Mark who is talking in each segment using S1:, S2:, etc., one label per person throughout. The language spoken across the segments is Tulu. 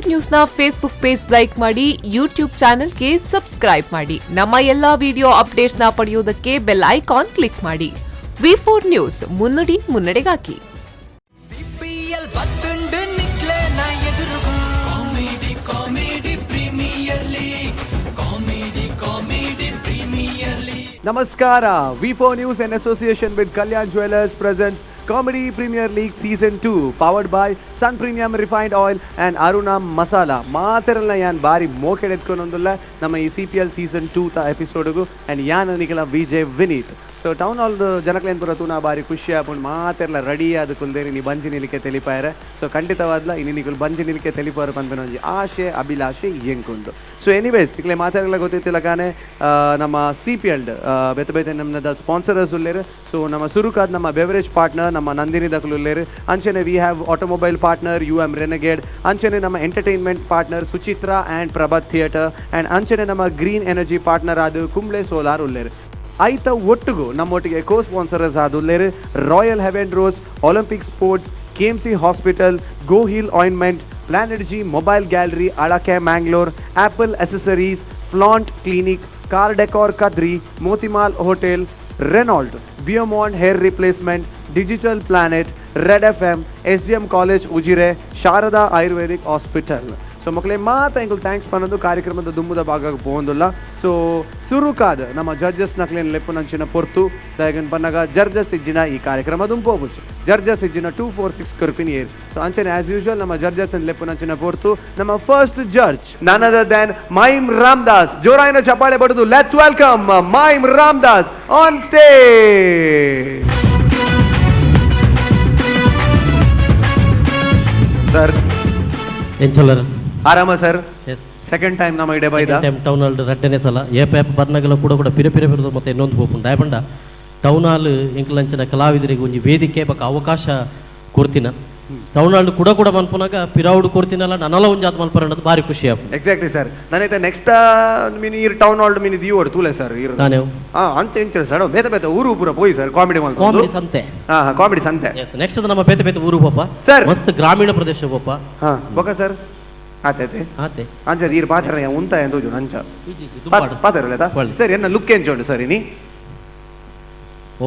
S1: V4 ನ್ಯೂಸ್ನ Facebook page like ಮಾಡಿ, ಯೂಟ್ಯೂಬ್ ಚಾನೆಲ್ಗೆ ಸಬ್ಸ್ಕ್ರೈಬ್ ಮಾಡಿ. ನಮ್ಮ ಎಲ್ಲಾ ವಿಡಿಯೋ ಅಪ್ಡೇಟ್ಸ್ನ ಪಡೆಯೋದಕ್ಕೆ bell icon click ಮಾಡಿ. ವಿ4 ನ್ಯೂಸ್, ಮುನ್ನುಡಿ ಮುನ್ನಡೆಗಾಗಿ.
S2: ಸಿಪಿಎಲ್ ಬತ್ತುಂಡು ನಿಕ್ಲೆನ ಎದುರುಗು. Comedy, comedy premier league. Comedy, comedy premier league.
S3: ನಮಸ್ಕಾರ. V4 News in association with Kalyan Jewellers presents Comedy Premier League Season 2, powered by Sun Premium Refined Oil and Aruna Masala. ಮಾತೆರೆಲ್ಲ ಯಾನ್ ಬಾರಿ ಮೋಕೆಡ್ ಎತ್ಕೊಂಡೊಂದುಲ್ಲ ನಮ್ಮ ಈ CPL season 2 ತ ಎಪಿಸೋಡ್ಗು. And ಯಾನ್ ನಿಕಲ Vijay Vineeth. So town hall ಜನಕ್ಲೇನ್ ಪೂರ ತೂನ ಬಾರಿ ಖುಷಿ ಆಪುಂಡು. ಮಾತೆರ್ಲ ರೆಡಿ ಆದ್ ಕುಲ್ದೇರಿ ನೀ ಬಂಜಿ ನಿಲಿಕೆ ತೆಲಿಪಾಯರೆ. ಸೊ ಖಂಡಿತವಾದ್ಲ ಇನಿ ನಿಕುಲು ಬಂಜಿ ನಿಲಿಕೆ ತೆಲಿಪಾರು ಪನ್ಪಿನ ಒಂಜಿ ಆಶೆ ಅಭಿಲಾಷೆ ಎಂಕುಂಡು. ಸೊ ಎನಿವೇಸ್, ನಿಕ್ಲೆ ಮಾತೆರೆಲ್ಲ ಗೊತ್ತಿತ್ತಿಲ್ಲ ಕಾನೆ ನಮ್ಮ ಸಿಪಿಎಲ್ ಬೇತೆ ಬೇತೆ ನಮ್ಮದ ಸ್ಪಾನ್ಸರರ್ಸ್ ಉಲ್ಲೇರು. ಸೊ ನಮ್ಮ ಸುರುಕಾದ್ ನಮ್ಮ ಬೆವರೇಜ್ ಪಾರ್ಟ್ನರ್ ನಮ್ಮ ನಂದಿನಿ ದಕಲು ಉಲ್ಲೇರು. ಅಂಚನೆ we have automobile partner UM Renegade. ಅಂಚನೆ ನಮ್ಮ entertainment partner Suchitra and Prabhat theatre. And ಅಂಚನೆ ನಮ್ಮ green energy partner ಆದ ಕುಂಬ್ಳೆ ಸೋಲಾರ್ ಉಲ್ಲೇರು. ಐತ ಒಟ್ಟುಗು ನಮ್ಮೊಟ್ಟಿಗೆ ಕೋ ಸ್ಪಾನ್ಸರರ್ಸ್ ಆದುಲ್ಲೇರು royal heaven rose, Olympic sports, KMC hospital, Gohil ointment, planet G mobile gallery Alake Mangalore, apple accessories, flaunt clinic, car decor Kadri, Motimahal hotel, Renault, ಬಿಯೋಮಾಂಡ್ hair replacement, digital planet, red FM, SDM college Ujire, Sharada Ayurvedic hospital. So ಮಕ್ಕಳೇ ಮಾತ ಎಂಕುಲು thanks ಪನ್ನೊಂದು ಕಾರ್ಯಕ್ರಮದ ದುಂಬುದ ಭಾಗ ಪೋಂದುಲ್ಲ. ಸೊ ಸುರುಕಾದ ನಮ್ಮ ಜಡ್ಜಸ್ ನಕ್ಲೇನ್ ಲೆಪ್ಪುನಂಚಿನ ಪೊರ್ತು. ದಾಯಗನ್ ಪನ್ನಗ ಜಡ್ಜಸ್ ಇಜ್ಜಿನ ಈ ಕಾರ್ಯಕ್ರಮ ದುಂಪೋಪುಜಿ. ಜಡ್ಜಸ್ ಇಜ್ಜಿನ 2, 4, 6 ಕೊರ್ಪಿನಿ ಏರ್? ಸೊ ಅಂಚನೆ ಆಸ್ ಯೂಶುವಲ್ ನಮ್ಮ ಜಡ್ಜಸ್ ಲೆಪ್ಪುನಂಚಿನ ಪೊರ್ತು. ನಮ್ಮ first judge none other than Mime Ramdas. ಜೋರಾಯಿನ ಚಪ್ಪಾಳೆ ಬಡಿದು let's welcome Mime Ramdas on stage. Sir.
S4: ಎಂಚೊಲ್ಲರ್?
S3: ಆರಾಮ sir?
S4: S.
S3: Second time ನಮ್ಮ ಇಡೆ ಬೈದ.
S4: Time town hall ರಡ್ಡನೇ ಸಲ. ಏಪ ಏಪ ಬರ್ನಗಲ ಕೂಡ ಕೂಡ ಪಿರ ಪಿರ ಪಿರ ಮತ್ತೆ ಇನ್ನೊಂದು ಪೋಪುಂಡು. ದಾಯಪಂಡ ಟೌನ್ ಹಾಲ್ ಎಂಕಲಂಚಿನ ಕಲಾವಿದರಿಗೆ ಒಂಜಿ ವೇದಿಕೆ ಬೊಕ ಅವಕಾಶ ಕೊರ್ತಿನ. ಟೌನ್ ಹಾಲ್ ಕೂಡ ಕೂಡ ಮನ್ಪುನಾಗ ಪಿರಾವುಡು ಕೊರ್ತಿನಲ್ಲ, ನನಲ ಒಂಜಿ ಆತ್ ಮನ್ಪರ ಅನ್ನೋದು ಭಾರಿ ಖುಷಿ ಆಪುಂಡು.
S3: Exactly sir. ನಾನೈತೆ ನೆಕ್ಸ್ಟ್ ಮೀನ್ ಈರ್ ಟೌನ್ ಹಾಲ್ ಮೀನ್ ದಿಯೋಡು ತೂಲೆ ಸರ್ ಈರ್.
S4: ತಾನೇ.
S3: ಅಂಚೆ ಇಂಚೆ ಸರ್, ಬೇತೆ ಬೇತೆ ಊರು ಪೂರ ಪೋಯಿ ಸರ್ ಕಾಮಿಡಿ.
S4: ಕಾಮಿಡಿ ಸಂತೆ.
S3: ಹಾ ಹಾ, ಕಾಮಿಡಿ ಸಂತೆ.
S4: ಎಸ್, ನೆಕ್ಸ್ಟ್ ನಮ್ಮ ಬೇತೆ ಬೇತೆ ಊರು ಪೋಪ.
S3: Sir.
S4: ಮಸ್ತ್ ಗ್ರಾಮೀಣ ಪ್ರದೇಶ ಪೋಪ.
S3: ಹಾ, ಬೊಕ ಸರ್ ಆತೈತೆ.
S4: ಆತೆ.
S3: ಅಂಚ ಈರ್ ಪಾತ್ರ ಉಂತ ಎಂದೋಜು ಅಂಚ.
S4: ದುಂಪಾಡು.
S3: ಪಾತ್ರ.
S4: ಒಳ್ಳೆ.
S3: ಸರ್, ಎನ್ನ ಲುಕ್ ಎಂಚೋಂಡು ಸರ್ ಇನಿ?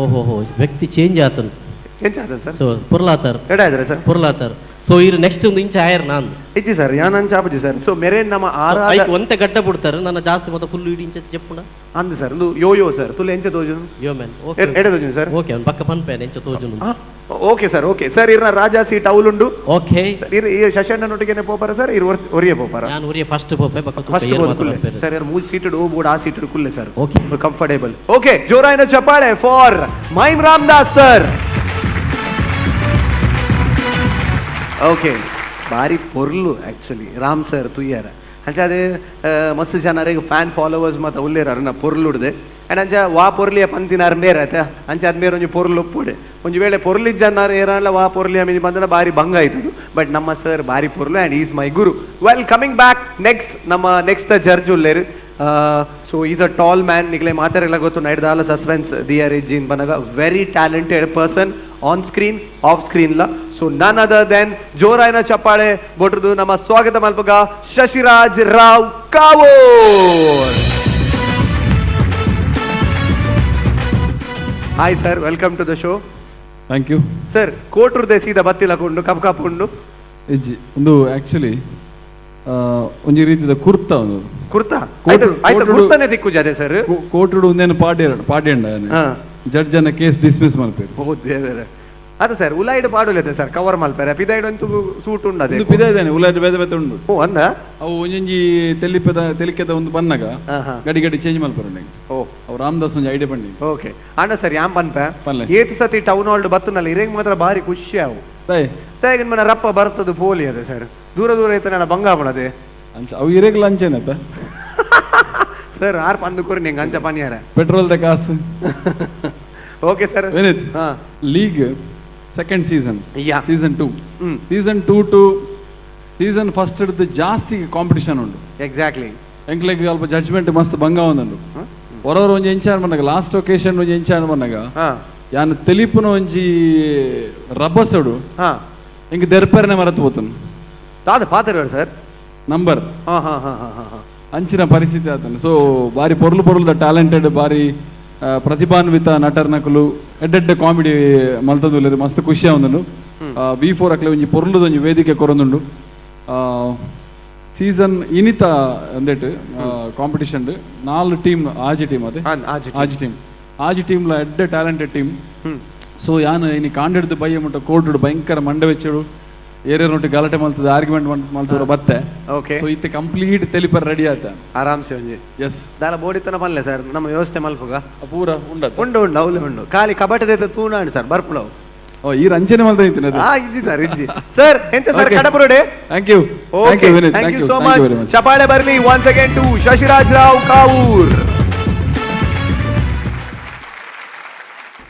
S4: ಓಹೋ ಹೋ, ವ್ಯಕ್ತಿ ಚೇಂಜ್ ಆತನ್.
S3: ಎಂಚ ಆತನ್ ಸರ್?
S4: ಸೊ ಪುರ್ಲಾತರ್.
S3: ಎಡ ಇದ್ರೆ ಸರ್?
S4: ಪುರ್ಲಾತರ್. ಸೊ ಇರು ನೆಕ್ಸ್ಟ್ ಒಂದು ಇಂಚ ಆಯರ್ ನಾನ್.
S3: ಇಜ್ಜಿ ಸರ್, ಯಾನ್ ಅಂಚ ಆಪುಜಿ ಸರ್. ಸೊ ಮೆರೇನ್ ನಮ್ಮ ಆರಾಧ
S4: ಐಕ್ ಒಂತೆ ಗಡ್ಡ ಬಿಡ್ತಾರೆ ನನ್ನ ಜಾಸ್ತಿ ಮತ್ತೆ ಫುಲ್ ಇಡೀ ಇಂಚ ಚೆಪ್ಪುಣ.
S3: ಅಂದ್ ಸರ್, ಒಂದು ಯೋ ಯೋ ಸರ್ ತುಲೆ ಎಂಚ ತೋಜು?
S4: ಯೋ ಮ್ಯಾನ್, ಓಕೆ.
S3: ಎಡೆ ತೋಜು ಸರ್?
S4: ಓಕೆ, ಅವ್ನು ಪಕ್ಕ ಪನ್ಪೇನೆ ಎಂಚ ತೋಜುನು.
S3: Okay sir, okay sir. ಇರ್ನ ರಾಜಾ ಸೀಟ್ ಅವಲುಂಡು.
S4: ಓಕೆ.
S3: ಸರ್, ಇರ್ ಈ ಶಶಣ್ಣನೊಟ್ಟಿಗೆನೆ ಪೋಪರ ಸರ್? ಇರ್ ಒರಿಯೆ ಪೋಪರ?
S4: ನಾನು ಊರಿಗೆ ಫಸ್ಟ್ ಪೋಪೆ ಬಕ್ಕ.
S3: ಫಸ್ಟ್ ಕುಲ್ಲೆ ಸರ್. ಇರ್ ಮೂರು ಸೀಟೆಡ್ ಹೋಗ್ಬೋಡು, ಆ ಸೀಟೆಡ್ ಕುಲ್ಲೆ sir.
S4: Okay.
S3: Comfortable. Okay, ಜೋರಾಯಿನ ಚಪ್ಪಾಳೆ for mime Ramdas sir. Okay, ಬಾರಿ ಪೊರ್ಲು ಆ್ಯಕ್ಚುಲಿ ರಾಮ್ ಸರ್ ತುಯ್ಯಾರ. ಅಂಚ ಅದೇ ಮಸ್ತ್ ಜನರಿಗೆ ಫ್ಯಾನ್ ಫಾಲೋವರ್ಸ್ ಮತ್ತು ಉಲ್ಲೇರು ಅರ್ನ ಪೊರ್ಲುಡ್ದೆ. ಆ್ಯಂಡ್ ಅಂಚ ವಾ ಪೊರ್ಲಿಯ ಪಂತಿನಾರ್ ಮೇರೆ ಆಯ್ತಾ. ಅಂಚ ಅದ್ ಮೇರೆ ಒಂಜಿ ಪೊರ್ಲು ಒಪ್ಪುಡೆ. ಒಂಜಿ ವೇಳೆ ಪೊರ್ಲಿಜ್ಜನ್ನಾರು ಏರಾಂಡ್ಲ ವಾ ಪೊರ್ಲಿಯ ಮಿನಿ ಬಂದ್ರೆ ಬಾರಿ ಭಂಗ ಆಯ್ತದು. ಬಟ್ ನಮ್ಮ ಸರ್ ಬಾರಿ ಪೊರ್ಲು and is my guru. Well, coming back, next ನಮ್ಮ ನೆಕ್ಸ್ಟ್ ಜಡ್ಜ್ ಉಲ್ಲೇರು. So he's a tall man. ನಿಗಲೆ ಮಾತಾರೆಲ್ಲ ಗೊತ್ತು, ನೈಟ್ ದಾಲ ಸಸ್ಪೆನ್ಸ್ ದಿಯರ್ ಇಜ್ಜಿನ್ ಬನಗ. Very talented person on screen, off screen ಲ. So none other then, ಜೋರಾಯಿನ ಚಪ್ಪಾಳೆ ಬೊಟ್ರದು ನಮ್ಮ ಸ್ವಾಗತ ಮಲ್ಪಗ Shashiraj Rao Kavoor. Hi sir, welcome to the show.
S5: Thank you.
S3: Sir, ಕೋಟ್ರುದೆ ಸೀದಾ ಬತ್ತಿಲ್ಲ ಕೊಂಡು ಕಪ್ ಕಪ್ ಉಂಡು.
S5: ಇಜ್ಜಿ, ಒಂದು ಆ್ಯಕ್ಚುಲಿ ಒಂಜಿ ರೀತಿದ ಕುರ್ತ ಒಂದು.
S3: ಕುರ್ತಾ ಆಯ್ತು ಆಯ್ತು. ಕುರ್ತಾನೆ ದಿಕ್ಕು ಜಾದೆ ಸರ್.
S5: ಕೋಟುಡು ಒಂದೇನು ಪಾಡ್ಯ ಪಾಡ್ಯಂಡ ಜಡ್ಜ್ ಅನ್ನ ಕೇಸ್ ಡಿಸ್ಮಿಸ್ ಮಲ್ಪೇರು.
S3: ಓ ದೇವರೇ, ಅದ ಸರ್, ಉಲಾಯ್ಡ್ ಪಾಡುಲೆತೆ ಸರ್, ಕವರ್ ಮಲ್ಪೆರೆ ಪಿದಾಯ್ಡ್ ಅಂತೂ ಸೂಟ್ ಉಂಡು ಅದೇ.
S5: ಒಂದು ಪಿದ ಇದ್ದಾನೆ, ಉಲಾಯ್ಡ್ ಬೇತೆ ಬೇತೆ ಉಂಡು.
S3: ಓ, ಅಂದ.
S5: ಅವು ಒಂಜೊಂಜಿ ತೆಲಿಪೆದ ತೆಲಿಕೆದ ಒಂದು ಬನ್ನಗ
S3: ಹಾ, ಹಾ.
S5: ಗಡಿ ಗಡಿ ಚೇಂಜ್ ಮಲ್ಪರು.
S3: ಓ.
S5: ಅವು ರಾಮದಾಸ್ ಒಂಜಿ ಐಡಿಯಾ ಪಂಡಿ.
S3: ಓಕೆ, ಅಣ್ಣ ಸರ್, ಯಾಮ್ ಪನ್ಪೆ.
S5: ಪನ್ಲೆ.
S3: ಏತ್ ಸತಿ ಟೌನ್ ಹಾಲ್ ಬತ್ತನಲ್ಲ, ಇರೆಗ್ ಮಾತ್ರ ಬಾರಿ ಖುಷಿ ಅವು.
S5: ತಾಯ್.
S3: ತಾಯಿಗಿನ ಮನ ರಪ್ಪ ಬರ್ತದ ಪೋಲಿ ಅದೇ ಸರ್, ದೂರ ದೂರ ಐತೆ ನನ್ನ ಬಂಗ ಅದೇ.
S5: ಅಂಚ ಅವು ಇರೆಗ್ಲ ಅಂಚೇನತ್ತ.
S3: ಸರ್, ಆರ್ ಪಂದು ಕೊರಿ ನಿಂಗೆ ಅಂಚ ಪನಿಯಾರ.
S5: ಪೆಟ್ರೋಲ್ the ಕಾಸು.
S3: Okay sir.
S5: Vineeth.
S3: Ha.
S5: League second season. Season 2. Season 2 to season first ಹಿಡಿದು ಜಾಸ್ತಿ ಕಾಂಪಿಟಿಷನ್ ಉಂಟು.
S3: ಎಕ್ಸಾಕ್ಟ್ಲಿ.
S5: ಎಂಕ್ಲೆಗ್ ಅಲ್ಪ ಜಡ್ಜ್ಮೆಂಟ್ ಮಸ್ತ್ ಭಂಗ ಒಂದುಂಡು. ಹೊರವರು ಒಂಜಿ ಎಂಚಾರ್ ಮನ್ನಗ, ಲಾಸ್ಟ್ ಒಕೇಶನ್ ಒಂಜಿ ಎಂಚಾರ್ ಮನ್ನಗ ಯಾನ್ ತೆಲಿಪುನ ಒಂಜಿ ರಬ್ಬಸಡು ಎಂಕ್ ದೆರ್ಪೆರನೆ ಮರತ್ ಪೋತುನು.
S3: ದಾದ ಪಾತೆರ ಸರ್?
S5: Number ಅಂಚಿನ ಪರಿಸ್ಥಿತಿ ಆತನ. ಸೊ ಬಾರಿ ಪೊರ್ಲು ಪೊರ್ಲುದ ಟ್ಯಾಲೆಂಟೆಡ್ ಬಾರಿ ಪ್ರತಿಭಾನ್ವಿತ ನಟರ್ನಕುಲು ಎಡ್ಡೆಡ್ಡೆ ಕಾಮಿಡಿ ಮಲ್ತಂದುಲ್ಲೆರ್ ಮಸ್ತ್ ಖುಷಿ ಆವೊಂದುಂಡು. ವಿ4 ಅಕ್ಲೆ ಒಂಜಿ ಪೊರ್ಲುದ ಒಂಜಿ ವೇದಿಕೆ ಕೊರೊಂದುಂಡು. ಸೀಸನ್ ಇನಿತ ಅಂದೆಟ್ ಕಾಂಪಿಟಿಷನ್ 4 ಟೀಮ್ ಆಜಿ ಟೀಮ್ ಅದೇ ಆಜಿ ಟೀಮ್ ಆಜಿ ಟೀಮ್ಲ ಎಡ್ಡೆ talented team. So ಯಾನ್ ಇನಿ ಕಾಂಡೆಡ್ದು ಬಯ್ಯ ಮುಟ್ಟ ಕೋರ್ಟುಡು ಭಯಂಕರ ಮಂಡೆ ವೆಚ್ಚಡು ಏರೇನೊಟ್ಟು ಗಲಾಟೆ ಮಲ್ತದ ಆರ್ಗ್ಯುಮೆಂಟ್ ಮಲ್ತದ ಬತ್ತೆ.
S3: ಓಕೆ
S5: ಸೊ ಇತ್ತೆ ಕಂಪ್ಲೀಟ್ ತೆಲಿಪರ್ ರೆಡಿ ಆತ
S3: ಆರಾಮ್ಸೆ ಒಂಜಿ.
S5: ಎಸ್
S3: ದಾಲ ಬೋಡಿತನ ಪನ್ಲೆ ಸರ್ ನಮ್ಮ ವ್ಯವಸ್ಥೆ ಮಲ್ಪುಗ
S5: ಪೂರ ಉಂಡ
S3: ಉಂಡು ಉಂಡು ಅವಲೇ ಉಂಡು ಖಾಲಿ ಕಬಟದ ತೂನಾಂಡ್ ಸರ್ ಬರ್ಪುಲವು.
S5: ಓ ಈ ರಂಜನೆ ಮಲ್ತ ಇತ್ತಿನ
S3: ಆ ಇಜ್ಜಿ ಸರ್ ಇಜ್ಜಿ ಸರ್ ಎಂತ ಸರ್ ಕಡಪುರಡೆ.
S5: Thank you
S3: okay thank you so much. ಚಪಾಳೆ ಬರಲಿ once again to Shashiraj Rao Kavoor.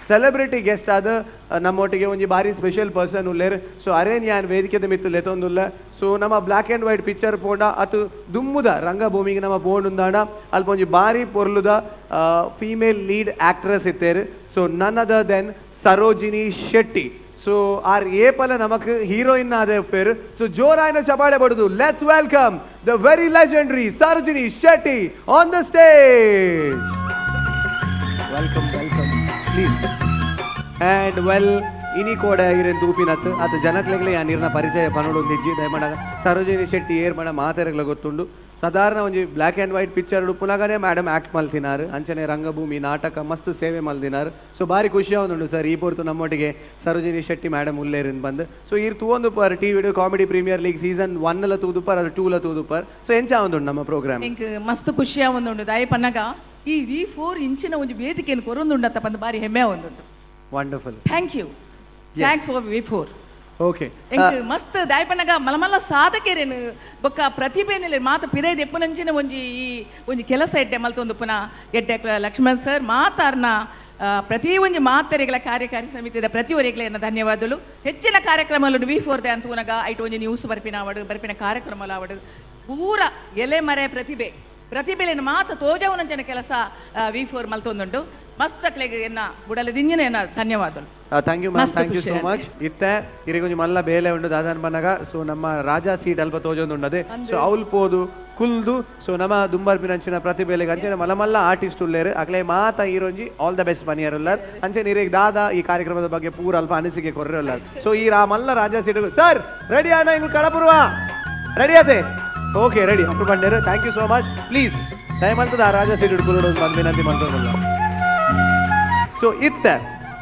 S3: Celebrity guest ಆದ ನಮ್ಮೊಟ್ಟಿಗೆ ಒಂಜಿ ಬಾರಿ ಸ್ಪೆಷಲ್ ಪರ್ಸನ್ ಉಲ್ಲೇರ್. ಸೊ ಅರೇನ್ ಯಾನ್ ವೇದಿಕೆದ ಮಿತ್ತು ಲೆತೊಂದುಲ್ಲ. ಸೊ ನಮ್ಮ black and white picture ಪೋಂಡ ಅತು ದುಮ್ಮುದ ರಂಗಭೂಮಿಗೆ ನಮ್ಮ ಪೋಂಡುಂದಾಣ ಅಲ್ಪ ಒಂಜಿ ಬಾರಿ ಪೊರ್ಲುದ female lead actress ಇತ್ತೇರು. So none other than Sarojini Shetty. So are ಏಪಲ ನಮಕ್ ಹೀರೋಯಿನ್ ಆದ ಪೇರು. ಸೊ ಜೋರಾಯಿನ ಚಪಾಳೆ ಬಡುದು let's welcome the very legendary Sarojini Shetty on the stage. Welcome welcome please. And well ಇನಿ ಕೋಡ ಇರೇನು ತೂಪಿನತ್ ಅತ ಜನಕ್ಲೆಗ್ಲೆ ಯಾ ನೀರಿನ ಪರಿಚಯ ಪನೋಡೊಂದಿಜ್ಜಿ ದಯಮಾಡ ಸರೋಜಿನಿ ಶೆಟ್ಟಿ ಏರ್ ಮಾಡ ಮಾತೆರೆಗ್ಲ ಗೊತ್ತುಂಡು. ಸಾಧಾರಣ ಒಂಜಿ black and white picture ಉಪ್ಪುನಗನೇ madam act ಮಲ್ತಿನಾರು ಅಂಚನೆ ರಂಗಭೂಮಿ ನಾಟಕ ಮಸ್ತ್ ಸೇವೆ ಮಲ್ದಿನಾರು. ಸೊ ಭಾರಿ ಖುಷಿ ಆವೊಂದುಂಡು ಸರ್ ಈ ಪೊರ್ತು ನಮ್ಮೊಟ್ಟಿಗೆ ಸರೋಜಿನಿ ಶೆಟ್ಟಿ ಮೇಡಮ್ ಉಲ್ಲೇರಿನ್ ಬಂದು. ಸೊ ಈರ್ ತೂವೊಂದು per T ವಿಡು comedy premier league season 1 ಲ ತೂದುಪರ್ ಅದು 2 ಲ ತೂದುಪರ್. ಸೊ ಎಂಚ ಆವೊಂದುಂಡು ನಮ್ಮ ಪ್ರೋಗ್ರಾಮ್?
S6: ಎಂಕ್ ಮಸ್ತ್ ಖುಷಿ ಆವೊಂದುಂಡು ದಾಯ ಪನ್ನಗ ಈ ವಿ4 ಇಂಚಿನ ಒಂಜಿ ವೇದಿಕೆಯನ್ನು ಕೊರೊಂದುಂಡು ಅಂತ ಬಂದು ಬಾರಿ ಹೆಮ್ಮೆ ಆವೊಂದುಂಡು.
S3: Wonderful,
S6: thank you, thanks for V4.
S3: Okay
S6: ಎಂಕ್ ಮಸ್ತ್ ದಾಯಪನಗ ಮಲಮಲ್ಲ ಸಾಧಕರೇನು ಬೊಕ್ಕ ಪ್ರತಿಭೆನಲ್ಲಿ ಮಾತ ಪಿದೈ ದೆಪ್ಪುನಂಚಿನ ಒಂಜಿ ಈ ಒಂಜಿ ಕೆಲಸ ಎಡ್ಡೆ ಮಲ್ತೊಂದು ಪುನಃ ಎಡ್ಡೆ ಲಕ್ಷ್ಮಣ್ ಸರ್ ಮಾತಾರ್ನ ಪ್ರತಿ ಒಂಜಿ ಮಾತರಿಗಳ ಕಾರ್ಯಕಾರಿ ಸಮಿತಿದ ಪ್ರತಿ ಒರಿಗಳ ಧನ್ಯವಾದಗಳು. ಹೆಚ್ಚಿನ ಕಾರ್ಯಕ್ರಮಗಳು ವಿ4 ದೆ ಅಂತ ಉನಗ ಐಟ್ ಒಂಜಿ ನ್ಯೂಸ್ ಬರ್ಪಿನ ಆವಡು ಬರ್ಪಿನ ಕಾರ್ಯಕ್ರಮಗಳು ಆವಡು ಪೂರ ಎಲೆ ಮರೆ ಪ್ರತಿಭೆ ಪ್ರತಿಭೆಯನ್ನು ಮಾತ ತೋಜವನಂಚಿನ ಕೆಲಸ ವಿ4 ಮಲ್ತೊಂದುಂಡು. ಮಸ್ತ್ ಅಕ್ಲೆಗ್ ಎನ್ನ ಬುಡಲ ದಿಂಜಿನ ಎನ್ನ ಧನ್ಯವಾದಗಳು.
S3: Thank you ma'am, thank you so much. ಇತ್ತೆ ಇರೆಗೊಂಜಿ ಮಲ್ಲ ಬೇಲೆ ಉಂಡು ದಾದಾನ್ ಬನ್ನಗ. ಸೊ ನಮ್ಮ ರಾಜಾ ಸೀಟ್ ಅಲ್ಪ ತೋಜೊಂದುಂಡದೆ. ಸೊ ಅವ್ಲು ಪೋದು ಕುಲ್ದು ಸೊ ನಮ್ಮ ದುಂಬರ್ಪಿನಂಚಿನ ಪ್ರತಿಭೆಲೆಗ್ ಅಂಚನೆ ಮಲ್ಲ ಮಲ್ಲ ಆರ್ಟಿಸ್ಟ್ ಉಲ್ಲೇರು ಅಕ್ಲೆ ಮಾತ ಈರೊಂಜಿ all the best ಪನಿಯರ್ ಉಲ್ಲಾರ್. ಅಂಚನೆ ಇರೆಗ್ ದಾದಾ ಈ ಕಾರ್ಯಕ್ರಮದ ಬಗ್ಗೆ ಪೂರ ಅಲ್ಪ ಅನಿಸಿಕೆ ಕೊರ್ರೆ ಉಲ್ಲಾರ್. ಸೊ ಈ ರಾ ಮಲ್ಲ ರಾಜಾ seat sir ready ಆನ ಇಂಗು ಕಡಪುರುವ ರೆಡಿ ಆತೆ? ಓಕೆ ರೆಡಿ ಅಪ್ಪ ಬಂಡೇರು. Thank you so much. Please ದಯಮಲ್ತದ ಆ ರಾಜಾ ಸೀಟ್ ಕುಲ್ಲುಡು ಬಂದು ವಿನಂತಿ ಮಲ್ತೊಂದುಲ್ಲ. ಸೊ ಇತ್ತೆ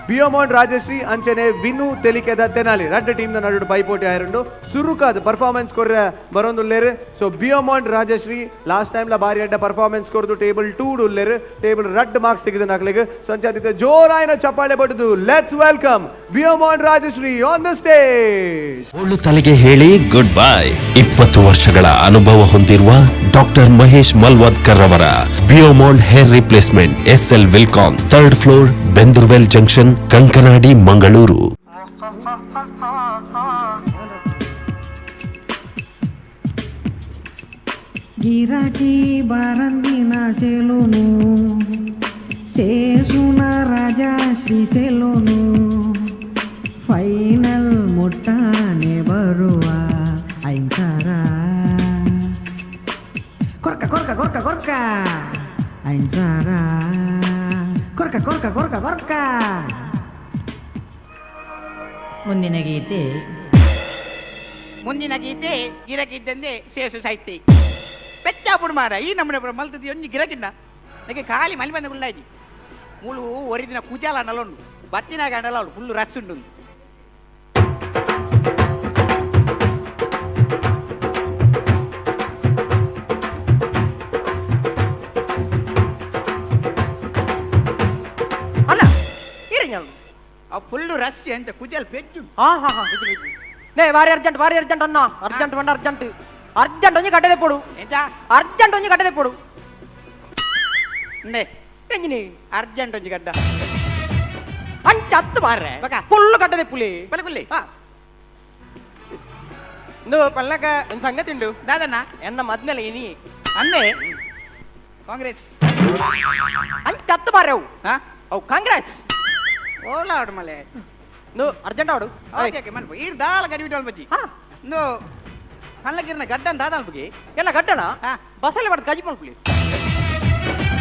S3: ಬಿಯೋಮಾಂಡ್ ರಾಜಶ್ರೀ ಅಂಚನೆ ವಿನು ತೆಲಿಕೆದ ತೆನಾಲಿ ರಡ್ಡ್ ಟೀಮ್ ದ ನಡುಡು ಪೈಪೋಟಿ ಆಯರುಂಡು. ಸುರುಕಾದ ಪರ್ಫಾರ್ಮೆನ್ಸ್ ಕೊರ್ರೆ ಬರೊಂದುಲ್ಲೇರು. ಸೊ ಬಿಯೋಮಾಂಡ್ ರಾಜಶ್ರೀ ಲಾಸ್ಟ್ ಟೈಮ್ ಲ ಬಾರಿ ಅಡ್ಡ ಪರ್ಫಾರ್ಮೆನ್ಸ್ ಕೊರ್ದು ಟೇಬಲ್ 2 ಉಲ್ಲೇರು. ಟೇಬಲ್ ರಡ್ಡ್ ಮಾರ್ಕ್ಸ್ ತೆಗೆದು ನಕ್ಲೆಗ್. ಸೊ ಅಂಚಾದಿತ್ತೆ ಜೋರಾಯಿನ ಚಪ್ಪಾಳೆ ಬಡುದು let's welcome Beaumont Rajashree on the stage.
S7: ಬೋಳು ತಲೆಗೆ ಹೇಳಿ ಗುಡ್ ಬೈ. 20 ವರ್ಷಗಳ ಅನುಭವ ಹೊಂದಿರುವ ಡಾಕ್ಟರ್ ಮಹೇಶ್ ಮಲ್ವದ್ಕರ್ ಅವರ Beaumont hair replacement, SL Wilcon, 3rd floor, Bendoorwell junction, Kankanady, Mangaluru.
S8: ಗಿರಾಕಿ ಬಾರಂದಿನ ಸೆಲೂನು ಸೇಸುನ ರಾಜಾಶ್ರೀ ಸೆಲೂನು ಫೈನಲ್ ಮುಟ್ಟಾನೆ ಬರುವ ಐಂಕಾರ ಕೊರ್ಕ ಕೊರ್ಕ ಕೊರ್ಕ ಕೊರ್ಕ ಐಂಸಾರ ಕೊರ್ಕ ಕೊರ್ಕ ಕೊರ್ಕ ಕೊರ್ಕ.
S9: ಮುಂದಿನ ಗೀತೆ
S10: ಮುಂದಿನ ಗೀತೆ ಗಿರಕಿದ್ದಂದೆ ಸೇಸು ಸಾಹಿತ್ಯ ಪೆಚ್ಚಾಪುಡು ಮಾರ ಈ ನಮ್ಮನೆ ಮಲ್ತದಿ ಒಂಜಿ ಗಿರಕಿನ್ನ ನನಗೆ ಖಾಲಿ ಮಲಿ ಬಂದ ಗುಲ್ಲಾಯ್ತಿ ಮೂಲು ಒರಿದಿನ ಕುಜಾಲ ನಲೊಂಡು ಬತ್ತಿನಾಗ ಅನಲ ಫುಲ್ಲು ರಸ್ ಉಂಟು.
S9: ಅಲ್ಲ
S10: ಆ ಫುಲ್ಲು ರಸ್ ಅಂತ ಕುಜಲ್ ಪೆಜ್ಜು.
S9: ಹಾ ಹಾ ಹಾ ನೇ ಬಾರಿ ಅರ್ಜೆಂಟ್ ಬಾರಿ ಅರ್ಜೆಂಟ್ ಅಣ್ಣ ಅರ್ಜೆಂಟ್ ಬಂಡ ಅರ್ಜೆಂಟ್ ಅರ್ಜೆಂಟ್ ಒಂಜಿ ಕಟ್ಟದೆ ಪೋಡು
S10: ಎಂತ
S9: ಅರ್ಜೆಂಟ್ ಒಂಜಿ ಕಟ್ಟದೆ ಪೋಡು
S10: ನೇ
S9: ಎಂಜಿನಿ
S10: ಅರ್ಜೆಂಟ್ ಒಂಜಿ ಗಡ್ಡ
S9: ಅಂಚ ಹತ್ತು ಮಾರ್ರೆ ಫುಲ್ಲು ಕಟ್ಟದೆ ಪುಲಿ
S10: ಪಲಕುಲ್ಲಿ
S9: ಇಂದು ಪಲ್ಲಕ ಒಂದು ಸಂಗತಿ ಉಂಡು
S10: ದಾದಣ್ಣ
S9: ಎನ್ನ ಮದ್ಮೇಲೆ ಇನಿ
S10: ಅಂದೆ ಕಾಂಗ್ರೆಸ್
S9: ಅಂಚ ಹತ್ತು ಮಾರ್ರೆ ಅವು
S10: ಹಾ
S9: ಅವು ಕಾಂಗ್ರೆಸ್
S10: ಓಲಾ ಆಡು ಮಲೆ
S9: ನು ಅರ್ಜೆಂಟ್ ಆಡು
S10: ಓಕೆ ಓಕೆ ಮಲ್ಪ ಈರ್ ದಾಲ ಗರಿಬಿಟ್ಟು ಬಜ್ಜಿ
S9: ಹಾ
S10: ನೋ ಕಲ್ಲಗಿರ್ನ ಗಡ್ಡನ್ ದಾದಾಲ್ಬುಗೆ
S9: ಎಲ್ಲ ಗಡ್ಡಣ ಬಸಳೆ ಬಡ್ದು ಕಜಿ ಮಲ್ಪುಲಿ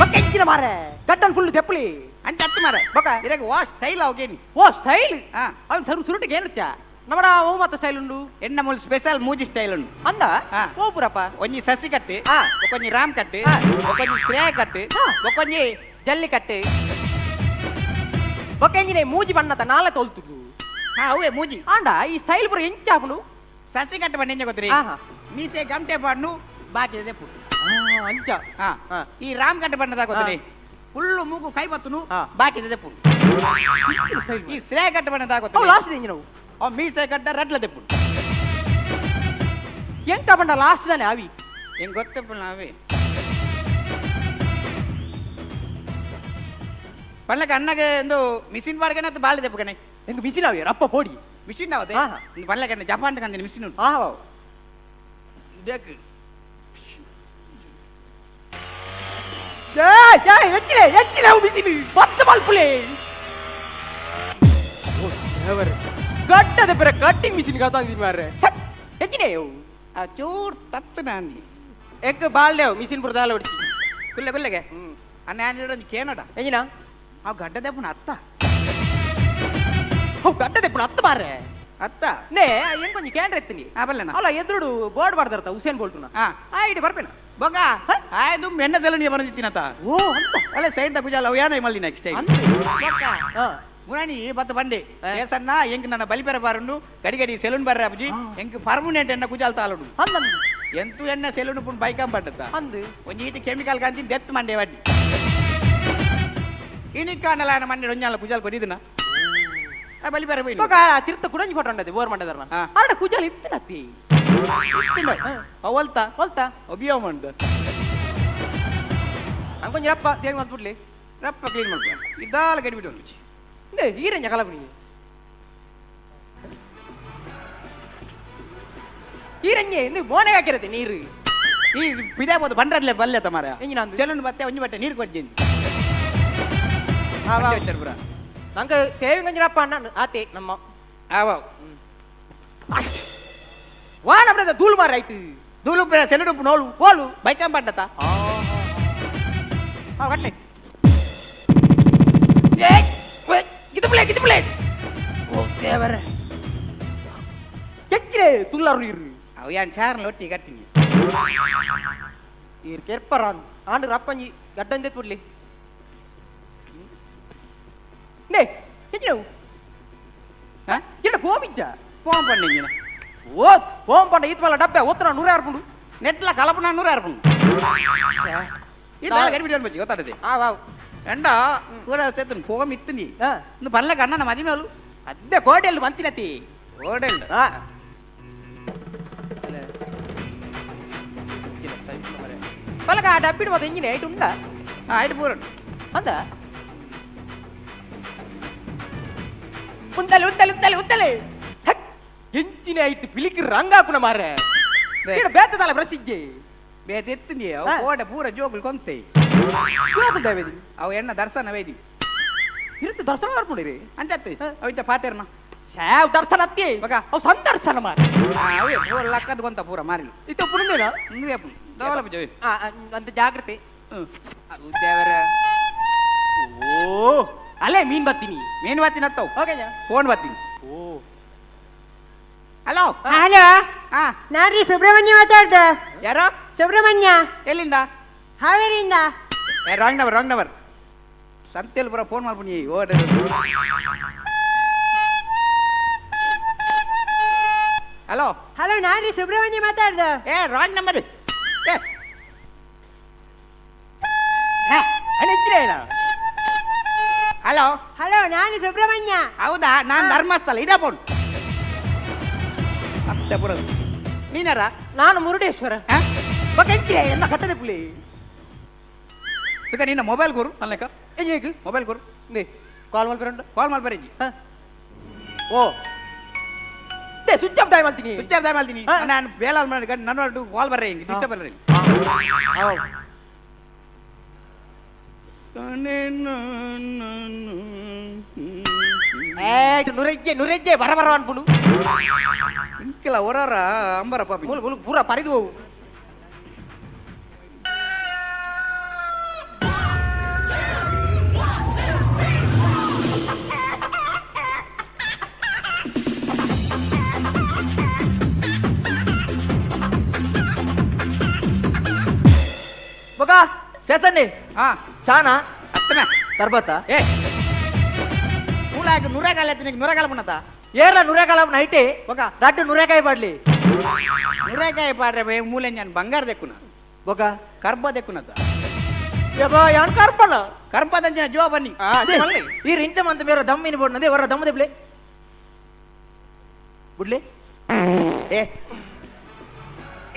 S9: ಬಕ್ಕ ಎಂಚಿನ ಮಾರೆ ಗಡ್ಡನ್ ಫುಲ್ ತೆಪ್ಪಲಿ
S10: ಅಂಚ ಅತ್ತು ಮಾರೆ
S9: ಬೊಕ
S10: ಇರಗ ವಾ ಸ್ಟೈಲ್ ಅವಗೇನಿ
S9: ಓ ಸ್ಟೈಲ್ ಅವನ್ ಸರು ಸುರುಟಿಗೆ ಏನುಚ್ಚ ನಮ್ಮಡ ಓ ಮಾತ ಸ್ಟೈಲ್ ಉಂಡು
S10: ಎನ್ನ ಮೂಲು ಸ್ಪೆಷಲ್ ಮೂಜಿ ಸ್ಟೈಲ್ ಉಂಡು
S9: ಅಂದ ಓ ಪುರಪ್ಪ
S10: ಒಂಜಿ ಸಸಿ ಕಟ್ಟು ಒಂಜಿ ರಾಮ್ ಕಟ್ಟು ಒಂಜಿ ಶ್ರೇಯ ಕಟ್ಟು ಒಂಜಿ
S9: ಜಲ್ಲಿಕಟ್ಟು ಬೊಕ್ಕ ಎಂಜಿನೆ ಮೂಜಿ ಬಣ್ಣದ ನಾಲೆ ತೋಲ್ತುದು
S10: ಹಾ ಅವೇ ಮೂಜಿ
S9: ಆಂಡ ಈ ಸ್ಟೈಲ್ ಪುರ ಎಂಚಾಪುನು
S10: ಸಸಿ ಕಟ್ಟು ಬಣ್ಣ ಎಂಜ ಗೊತ್ತರಿ ಮೀಸೆ ಗಂಟೆ ಬಣ್ಣು ಬಾಕಿ ದೆಪ್ಪು
S9: ಅಂಚ
S10: ಈ ರಾಮ್ ಕಟ್ಟು ಬಣ್ಣದ ಗೊತ್ತರಿ ಫುಲ್ಲು ಮೂಗು ಕೈ ಬತ್ತುನು ಬಾಕಿ ದೆಪ್ಪು ಈ ಶ್ರೇಯ ಕಟ್ಟು ಬಣ್ಣದ ಗೊತ್ತರಿ
S9: ಲಾಸ್ಟ್ ಎಂಜಿನವು
S10: ಮೀಸೆ ಕಟ್ಟ ರಡ್ಲ ದೆಪ್ಪು
S9: ಎಂಕ ಬಣ್ಣ ಲಾಸ್ಟ್ ತಾನೆ ಅವಿ
S10: ಹೆಂಗ್ ಗೊತ್ತಪ್ಪ ಅವಿ ಪಳ್ಳಕ್ಕೆ ಅಣ್ಣಗೆ ಒಂದು ಮಿಷಿನ್ ಬಾಡ್ಗನೆ ಅದು ಬಾಳೆ ದೆಪ್ಪಗನೆ
S9: ಎಂಗ ಮಿಷಿನ್ ಅವಿ ರಪ್ಪ ಪೋಡಿ
S10: ಮಿಷಿನ್ ಅವದೆ ಪಳ್ಳಕ್ಕೆ ಜಪಾನ್ ಕಂದಿನ ಮಿಷಿನ್ ಉಂಟು ದೇಕ್
S9: ಎಚ್ಚಿಲೆ ಎಚ್ಚಿಲೆ ಅವು ಮಿಷಿನ್ ಪತ್ತು ಮಲ್ಪುಲೆ ಗಟ್ಟದ ಬೇರೆ ಕಟ್ಟಿಂಗ್ ಮಿಷಿನ್ ಕಾತಾಂದಿ ಮಾರ್ರೆ ಎಚ್ಚಿನೆ
S10: ಆ ಚೂರ್ ತತ್ತು ನಾಂದಿ
S9: ಎಗ್ ಬಾಳ್ಲೇವು ಮಿಷಿನ್ ಬುರ್ದಾಲ ಹೊಡಿಸಿ
S10: ಕುಲ್ಲೆ ಕುಲ್ಲೆಗೆ ಅಣ್ಣ ನಾನು ಕೇನಡ
S9: ಎಂಜಿನ
S10: ಅವು ಗಡ್ಡ ದೆಪ್ಪುನ ಅತ್ತ
S9: ಅವು ಗಡ್ಡ ದೆಪ್ಪುನ ಅತ್ತ ಮಾರ್ರೆ
S10: ಅತ್ತ
S9: ನೇ ಹೆಂಗ್ ಕೊಂಚ ಕ್ಯಾಂಡ್ರ ಎತ್ತೀನಿ
S10: ಬಲ್ಲನ
S9: ಅಲ್ಲ ಎದುರುಡು ಬೋರ್ಡ್ ಬಾರ್ದರ್ತ ಹುಸೇನ್ ಬೋಲ್ಟುನ ಆ ಇಡಿ ಬರ್ಪೇನ
S10: ಬೊಗ ಆಯ್ತು ಎನ್ನ ಸಲ ನೀ ಬಂದಿತ್ತೀನತ
S9: ಓ ಅಂತ
S10: ಅಲ್ಲ ಸೈಡ್ the ಗುಜಾಲ ಅವು ಏನ ಮಲ್ಲಿ ನೆಕ್ಸ್ಟ್ ಟೈಮ್ ಮುರಾಣಿ ಬತ್ತ ಬಂಡೆ ಕೇಸನ್ನ ಎಂಕ್ ನನ್ನ ಬಲಿಪೆರ ಬಾರುಂಡು ಗಡಿ ಗಡಿ ಸೆಲೂನ್ ಬರ್ರ ಅಬ್ಜಿ ಎಂಕ್ ಪರ್ಮನೆಂಟ್ ಎನ್ನ ಕುಜಾಲ್ ತಾಲುಡು ಎಂತು ಎನ್ನ ಸೆಲೂನ್ ಪುಣ್ ಬೈಕಂ ಪಡ್ಡತ್ತ
S9: ಅಂದು
S10: ಒಂಜಿ ಈತಿ ಕೆಮಿಕಲ್ ಕಾಂತಿ ದೆತ್ ಮಂಡೆ ವಡ್ಡಿ ಇನಿಕ್ಕಾನಲ ಮಂಡೆ ಒಂಜಾಲ ಕುಜಾಲ್ ಕೊಡಿದನ ಬಲಿಪೆರ ಬೈನು
S9: ಬೊಗ ತಿರ್ತ ಕುಡಂಜಿ ಫೋಟೋ ಉಂಡದೆ ಬೋರ್ ಮಂಡದರ್ನ ಆಡ ಕುಜಾಲ್ ಇತ್ತಿನತ್ತಿ
S10: ಇತ್ತಿನ ಅವಲ್ತ
S9: ಒಲ್ತ
S10: ಒಬಿಯೋ ಮಂಡ
S9: ಅಂಕೊಂಜಿ ರಪ್ಪ ಸೇವ್ ಮಾಡ್ಬಿಡ್ಲಿ
S10: ರಪ್ಪ ಕ್ಲೀನ್ ಮಾಡ್ಬಿಡ ಇದ್ದಾಲ ಗಡಿಬಿಡಿ ಒಂದು
S9: ಈರಂಜ ಕಲಪುನಿ ಈರಂಜೆ ಇಂದು ಮೋನೆಗೆ ಹಾಕಿರತ್ತೆ ನೀರು
S10: ಈ ಪಿದೆ ಬೋದು ಬಂಡ್ರದ್ಲೆ ಬಲ್ಲೆ ತಮಾರ
S9: ಎಂಜಿನ
S10: ಸೆಲೂನ್ ಬತ್ತೆ ಒಂಜಿ ಬಟ್ಟೆ ನೀರು ಕೊಡ್ತೀನಿ
S9: ನಂಗೆ ಸೇವಿಂಗ್ ಅಂಜಿರಪ್ಪ ಅಣ್ಣ ಆತೆ ನಮ್ಮ
S10: ಆವ
S9: ವಾ ನಮ್ಮ ಧೂಳು ಮಾರ ರೈಟ್
S10: ಧೂಳು ಸೆಲೂನ್ ನೋಳು
S9: ಓಲು
S10: ಬೈಕಂ ಪಡ್ಡತ
S9: ಕಟ್ಲೆ
S10: ಗಿದುಪ್ಲೆ ಗಿದುಪ್ಲೆ ಓ ದೇವರೇ
S9: ಎಚ್ಚಿಲೆ ತುಲ್ಲರು ನೀರು
S10: ಅವು ಯಾನ್ ಚಾರ್ನ ಲೊಟ್ಟಿ ಕಟ್ಟಿನಿ
S9: ನೀರು ಕೆರ್ಪರ ಆಂಡ್ ರಪ್ಪಂಜಿ ಗಡ್ಡಂದೆ ಬಿಡ್ಲಿ ನೇ ಹೆಚ್ಚಿನವು என்ன ಫೋನ್
S10: ಫೋನ್ பண்ணீங்க
S9: ಓ ಫೋನ್ பண்ண ಈತ್ ಮಲ್ಲ ಡಬ್ಬೆ ಒತ್ತನ ನೂರ ಆರ್ಪುಂಡು
S10: ನೆಟ್ಲ ಕಲಪನ ನೂರ ಆರ್ಪುಂಡು ಇದ್ದಾಲ ಗಡಿಬಿಡಿ ಬಜ್ಜಿ ಗೊತ್ತಾಡದೆ
S9: ಆ ವಾವ್
S10: ಎಂಡ ಕೂಡ ಸೇತನ್ ಫೋನ್ ಇತ್ತಿನಿ ಇನ್ನು ಬಲ್ಲಕ ಅಣ್ಣನ ಮದಿ ಮೇಲು
S9: ಅದೇ ಕೋಟೆಯಲ್ಲಿ ಮಂತಿನತಿ
S10: ಕೋಟೆಲ್
S9: ಪಲಕ ಆ ಡಬ್ಬಿಡು ಮತ್ತೆ ಇಂಜಿನ್ ಐಟ್ ಉಂಡ
S10: ಐಟ್ ಪೂರ
S9: ಅಂದ ಉಂದಲೆ ಉಂದಲೆ ಉಂದಲೆ ಉಂದಲೆ ಎಂಚಿನ ಐಟ್ ಪಿಲಿಕ್ ರಂಗಾಕುನ ಮಾರೆ ಬೇತದಲ್ಲ ಪ್ರಸಿದ್ಧಿ
S10: ಬೇತ ಎತ್ತಿನಿ ಅವು ಕೋಟೆ ಪೂರ ಜೋಗುಲ್ ಕೊಂತೆ
S9: ಜೋಗುಲ್ ದೇವೇದಿ
S10: ಅವು ಎಣ್ಣ ದರ್ಶನ ವೇದಿ
S9: ಇರುತ್ತೆ ದರ್ಶನ ಮಾಡ್ಕೊಂಡಿರಿ
S10: ಅಂಚತ್ತು ಅವಿತ ಪಾತೆರ್ನ
S9: ಶಾವ್ ದರ್ಶನ ಅತ್ತಿ
S10: ಬಗ
S9: ಅವು ಸಂದರ್ಶನ ಮಾರೆ
S10: ಅವೇ ಪೂರ ಲಕ್ಕದ ಕೊಂತ ಪೂರ ಮಾರಿಲು
S9: ಇದು ಪುಣ್ಯನ
S10: ಇಂದು ದೋಲ ಬಜೆ
S9: ಅಂತ ಜಾಗ್ರತೆ ದೇವರ ಓ ಅಲ್ಲೇ ಮೀನ್ ಬತ್ತೀನಿ
S10: ಮೀನ್ ಬತ್ತೀನಿ ಅತ್ತವು
S9: ಓಕೆ
S10: ಫೋನ್ ಬತ್ತೀನಿ ಓ ಹಲೋ
S11: ಹಲೋ ನಾನು ರೀ ಸುಬ್ರಹ್ಮಣ್ಯ ಮಾತಾಡ್ದ
S10: ಯಾರೋ
S11: ಸುಬ್ರಹ್ಮಣ್ಯ
S10: ಎಲ್ಲಿಂದ
S11: ಹಾವೇರಿಯಿಂದ
S10: ರಾಂಗ್ ನಂಬರ್ ರಾಂಗ್ ನಂಬರ್ ಸಂತೆಲ್ ಪೂರ ಫೋನ್ ಮಾಡ್ಬಿಡಿ ಓ ಹಲೋ
S11: ಹಲೋ ನಾನು ರೀ ಸುಬ್ರಹ್ಮಣ್ಯ ಮಾತಾಡ್ದ
S10: ಏ ರಾಂಗ್ ನಂಬರ್ ಏ ಹಲೋ
S11: ಹಲೋ ನಾನು ಸುಬ್ರಹ್ಮಣ್ಯ
S10: ಹೌದಾ ನಾನು ಧರ್ಮಸ್ಥಳ ಇದೇ ಫೋನ್ ಅತ್ತೆ ಬರೋದು ನೀನಾರ
S9: ನಾನು ಮುರುಡೇಶ್ವರ ಎಲ್ಲ ಕಟ್ಟದೆ ಪುಲಿ
S10: ಈಗ ನಿನ್ನ ಮೊಬೈಲ್ ಗುರು ನನ್ನ ಲೆಕ್ಕ
S9: ಹೇಗೆ
S10: ಮೊಬೈಲ್ ಗುರು
S9: ನೀ ಕಾಲ್ ಮಾಡ್ಬರಂಡ
S10: ಕಾಲ್ ಮಾಡ್ಬರೇಜಿ
S9: ಓ ಸ್ವಿಚ್ ಆಫ್ ದಾಯ್ ಮಾಡ್ತೀನಿ
S10: ಸ್ವಿಚ್ ಆಫ್ ದಾಯ್ ಮಾಡ್ತೀನಿ ನಾನು ಬೇಲಾಲ್ ಮಾಡಿ ನನ್ನ ಕಾಲ್ ಬರ್ರೆ ಹಿಂಗೆ ಡಿಸ್ಟರ್ಬ್ ಬರ್ರಿ
S9: ಏ ನುರೆಜ್ಜೆ ನುರೆಜ್ಜೆ ಬರ ಬರ ಅನ್ಪುಂಡು
S10: ಇಂಕೆಲ ಒರಾರ ಅಂಬರ ಪಾಪಿ
S9: ಮುಲು ಮುಲು ಪೂರ ಪರಿದು ಹೋಗು
S12: ಬೊಕ ಸೇಸನ್ನಿ ಚಾನಾ
S10: ಅತ್ತಮೆ
S12: ಸರ್ಬತ್ತ
S10: ಏ ಮೂಲಾಗ ನುರೆಗಾಲ ಎತ್ತಿನ ನುರೆಗಾಲ ಪುಣತ
S12: ಏರ್ಲ ನುರೆಗಾಲ ನೈಟೆ ಬೊಕ ರಡ್ಡು ನುರೆಕಾಯಿ ಪಾಡ್ಲಿ
S10: ನುರೆಕಾಯಿ ಪಾಡ್ರೆ ಬೇ ಮೂಲೆ ನಾನು ಬಂಗಾರ ದೆಕ್ಕುನ
S12: ಬೊಕ
S10: ಕರ್ಬ ದೆಕ್ಕುನತ
S12: ಯಬ್ಬಾ ಯಾನ್ ಕರ್ಪಣ
S10: ಕರ್ಪದಂಚಿನ ಜೋ ಬನ್ನಿ
S12: ಈ ರಿಂಚ ಮಂತ ಬೇರೆ ದಮ್ಮಿನ ಬೋಡ್ನದೆ ಹೊರ ದಮ್ಮ ದೆಬ್ಲೆ ಬುಡ್ಲೆ
S10: ಏ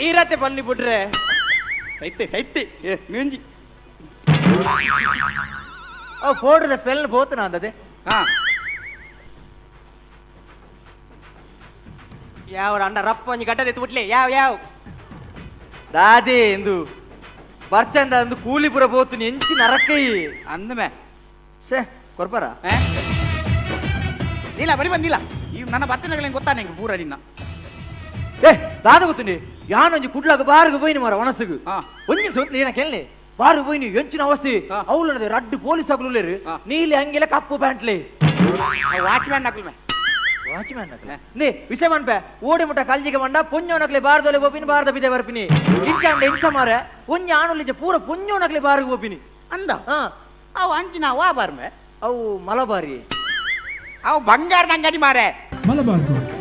S9: ಈರತ್ತೆ ಬನ್ನಿ ಬಿಡ್ರೆ
S10: ಸೈತೆ ಸೈತೆ ಏ ಮಿಂಜಿ
S12: ಓ ಫೋಡ್ರದ ಸ್ಮೆಲ್ ಬೋತನ ಅಂದದೆ
S10: ಹಾ
S9: ಯಾವ ಅಣ್ಣ ರಪ್ಪ ಒಂಜಿ ಗಡ್ಡದ ಎತ್ತು ಬಿಟ್ಲೆ ಯಾವ ಯಾವ
S12: ದಾದೆ ಎಂದು ಬರ್ಚಂದ ಅಂದು ಕೂಲಿಪುರ ಬೋತು ಎಂಚಿ ನರಕೈ
S10: ಅಂದಮೆ
S12: ಶೇ ಕೊರ್ಪರ
S10: ಇಲ್ಲ ಬರಿ ಬಂದಿಲ್ಲ ಈ ನನ್ನ ಬತ್ತಿನಗಲೇನು ಗೊತ್ತಾ ನಿಂಗೆ ಪೂರ ನಿನ್ನ
S12: ಏ ದಾದ ಗೊತ್ತುಂಡಿ ಯಾನೊಂಜಿ ಕುಡ್ಲಾಗ ಬಾರ್ಗ್ ಪೋಯಿನಿ ಮಾರ ಒಣಸುಗು ಒಂಜಿ ನಿಮಿಷ ಒಂತ್ಲೆ ಏನ ಕೆಲ್ನೆ ಬಾರ್ಗ್ ಪೋಯಿನಿ ಎಂಚಿನ ಅವಸ್ಥೆ ಅವ್ಲು ರಡ್ಡು ಪೊಲೀಸ್ ಅಗ್ಲುಲ್ಲೇರು ನೀಲಿ ಅಂಗಿಲ ಕಪ್ಪು ಪ್ಯಾಂಟ್ಲೆ
S10: ವಾಚ್ಮ್ಯಾನ್ ನಕಲ್ಮೆ
S12: ವಾಚ್ಮ್ಯಾನ್ ನಕಲೆ ನೇ ವಿಷಯ ಮನ್ಪೆ ಓಡಿ ಮುಟ್ಟ ಕಲ್ಜಿಗೆ ಮಂಡ ಪೊಂಜೋ ನಕ್ಲೆ ಬಾರ್ದೊಲೆ ಬೋಪಿನಿ ಬಾರ್ದ ಬಿದೆ ಬರ್ಪಿನಿ ಇಂಚ ಅಂಡ ಇಂಚ ಮಾರ ಒಂಜಿ ಆನುಲಿಜ ಪೂರ ಪೊಂಜೋ ನಕ್ಲೆ ಬಾರ್ಗ್ ಬೋಪಿನಿ
S10: ಅಂದ ಅವು ಅಂಚಿನ ವಾ ಬಾರ್ಮೆ
S12: ಅವು ಮಲಬಾರಿ
S10: ಅವು ಬಂಗಾರದ ಅಂಗಡಿ ಮಾರೆ
S13: ಮಲಬಾರ್ ಗೋಲ್ಡ್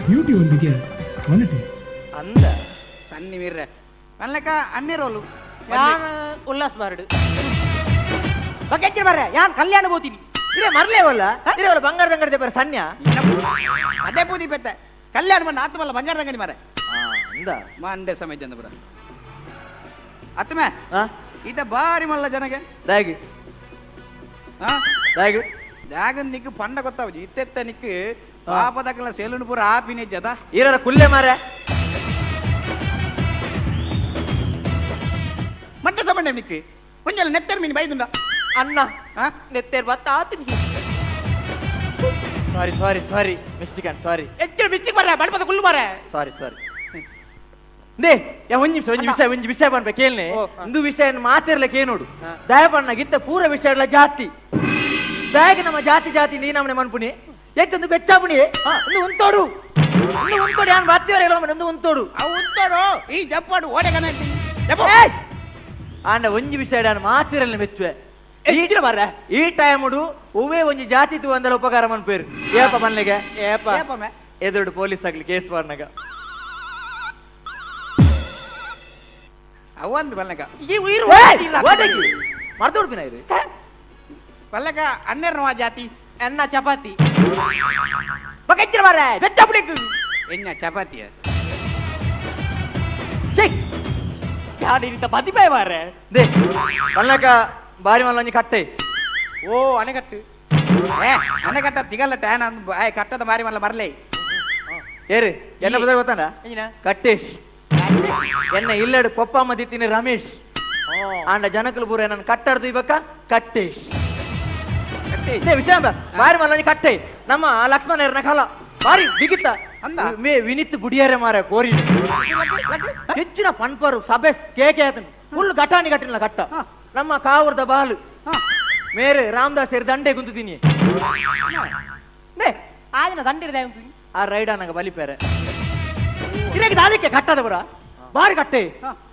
S13: ಬ್ಯೂಟಿಯೊಂದಿಗೆ ಒನಟೆ
S12: ಅಂದ
S10: ಸನ್ನಿ ಮೀರ್ರೆ ಅನ್ಲಕ್ಕ ಅನ್ನೇರೋಲು
S9: ಯಾನ್ ಉಲ್ಲಾಸ್ ಬಾರ್ಡು ಬಗ್ಗೆ ಎಚ್ಚಿನ ಬರ್ರೆ ಯಾನ್ ಕಲ್ಯಾಣ ಬೋತೀನಿ
S12: ಇರೇ ಮರ್ಲೇವಲ್ಲ ಇರೇ ಬಂಗಾರದ ಅಂಗಡಿ ಬರ ಸನ್ಯ
S10: ಅದೇ ಬೂದಿ ಪೆತ್ತೆ ಕಲ್ಯಾಣ ಮಣ್ಣ ಆತ್ಮಲ್ಲ ಬಂಗಾರದ ಅಂಗಡಿ ಮಾರೆ
S12: ಅಂದ
S10: ಮಂಡೆ ಸಮಯ ಚಂದ್ರಪುರ ಅತ್ತಮೆ ಇದ ಬಾರಿ ಮಲ್ಲ ಜನಗೆ
S12: ದಾಗಿ ದಾಗಿ
S10: ದಾಗನ್ ನಿಕ್ಕು ಪಂಡ ಗೊತ್ತಾವಜಿ ಇತ್ತೆತ್ತ ನಿಕ್ಕು ಪಾಪದಕ್ಕಲ್ಲ ಸೆಲೂನ್ ಪೂರ ಆಪಿನ ಜದ
S12: ಇರರ ಕುಲ್ಲೆ ಮಾರೆ
S10: ಮಂಡೆ ಸಮಂಡೆ ನಿಕ್ಕು ಒಂಜಲ ನೆತ್ತೆರ್ ಮೀನು ಬೈದುಂಡ
S9: ಅಣ್ಣ ನೆತ್ತೆರ್ ಬತ್ತ ಆತು
S12: ಸಾರಿ ಸಾರಿ ಸಾರಿ ಮಿಸ್ಟೇಕ್ ಅಂಡ್ ಸಾರಿ
S9: ಎಚ್ಚರ ಬಿಚ್ಚಿಗೆ ಬರ್ರೆ ಬಡಪದ ಕುಲ್ಲು ಮಾರೆ
S12: ಸಾರಿ ಸಾರಿ they ಯಾ ಒಂಜಿ ನಿಮಿಷ ಒಂಜಿ ವಿಷಯ ಒಂಜಿ ವಿಷಯ ಪನ್ಪೆ ಕೇಳ್ನೆ ಇಂದು ವಿಷಯ ಮಾತಿರ್ಲಿಕ್ಕೆ ನೋಡು ದಯಪಣ್ಣ ಗಿತ್ತ ಪೂರ ವಿಷಯ ಎಲ್ಲ ಜಾತಿ ಬ್ಯಾಗ್ ನಮ್ಮ ಜಾತಿ ಜಾತಿ ನೀ ನಮ್ಮನೆ ಮನ್ಪುನಿ ಯಾಕಂದು ಬೆಚ್ಚಾಪುಣಿ ಒಂದು ಉಂತೋಡು ಒಂದು ಉಂತೋಡು ಯಾನ್ ಬಾತಿವರೆ ಎಲ್ಲ ಒಂದು ಉಂತೋಡು
S10: ಅವು ಉಂತೋಡು ಈ ಜಪ್ಪಾಡು ಓಡೆಗನ
S12: ಆಂಡ ಒಂಜಿ ವಿಷಯ ಮಾತಿರಲ್ಲ ಮೆಚ್ಚುವೆ ಬರ್ರೆ ಈ ಟೈಮುಡು ಒವ್ವೇ ಒಂಜಿ ಜಾತಿ ತೂ ಅಂದಲ ಉಪಕಾರ ಮನ್ಪೇರು ಏಪ ಮನ್ಲಿಗೆ
S9: ಏಪ
S12: ಎದುರು ಪೊಲೀಸ್ ಆಗ್ಲಿ ಕೇಸ್ ಮಾಡ್ನಾಗ
S10: ಅವಂದು ಬಲ್ಲಕ
S9: ಈ ಉಯಿರು
S12: ಮರ್ದು ಉಡ್ಪಿನ ಇರು
S10: ಪಲ್ಲಕ ಅನ್ನೆರ್ನವ ಜಾತಿ
S9: ಎನ್ನ ಚಪಾತಿ ಬಕೆಚ್ಚಿರ ಮಾರ್ರೆ ಬೆಚ್ಚ ಬಿಡಿಕ್
S10: ಎನ್ನ ಚಪಾತಿ
S12: ಛೇ
S9: ಯಾರು ಇಂತ ಬದಿಪಾಯ ಮಾರ್ರೆ
S12: they ಪಲ್ಲಕ ಬಾರಿ ಮಲ್ಲೊಂಜಿ ಕಟ್ಟೆ
S9: ಓ ಅಣೆಕಟ್ಟು
S10: ಏ ಅಣೆಕಟ್ಟ ತಿಗಲ್ಲ ಟ್ಯಾನ್ ಆಯ್ ಕಟ್ಟದ ಬಾರಿ ಮಲ್ಲ ಮರಲೇ
S12: ಏರಿ ಎನ್ನ ಬದಲು ಗೊತ್ತಾನ ಕಟ್ಟೇಶ್ ಎನ್ನ ಇಲ್ಲಡು ಕೊಪ್ಪಮ್ಮ ದಿತ್ತಿನ ರಮೇಶ್ ಆಂಡ ಜನಕಲು ಪೂರ ನನ್ನ ಕಟ್ಟಾಡ್ದು ಇಬಕ್ಕ ಕಟ್ಟೇಶ್ ವಿಷಯ ಬಾರಿ ಮಲ್ಲೊಂಜಿ ಕಟ್ಟೆ ನಮ್ಮ ಲಕ್ಷ್ಮಣರನ ಕಾಲ ಬಾರಿ ಬಿಗಿತ
S10: ಅಂದ
S12: ಮೇ ವಿನಿತ್ ಗುಡಿಯಾರೆ ಮಾರ ಕೋರಿ ಹೆಚ್ಚಿನ ಪನ್ಪರು ಸಬೆಸ್ ಕೇಕೆ ಆತನು ಫುಲ್ ಘಟಾನಿ ಘಟಿನ ಕಟ್ಟ ನಮ್ಮ ಕಾವೂರ್ದ ಬಾಲು ಮೇರೆ ರಾಮದಾಸ್ ದಂಡೆ ಗುಂತುದೀನಿ
S9: ಆದಿನ ದಂಡೆ
S12: ಆ ರೈಡ್ ಅನ್ನಗ ಬಲಿಪೇರೆ ಇರಕ್ಕೆ ದಾದಕ್ಕೆ ಕಟ್ಟದ ಬರ ಬಾರಿ ಕಟ್ಟೆ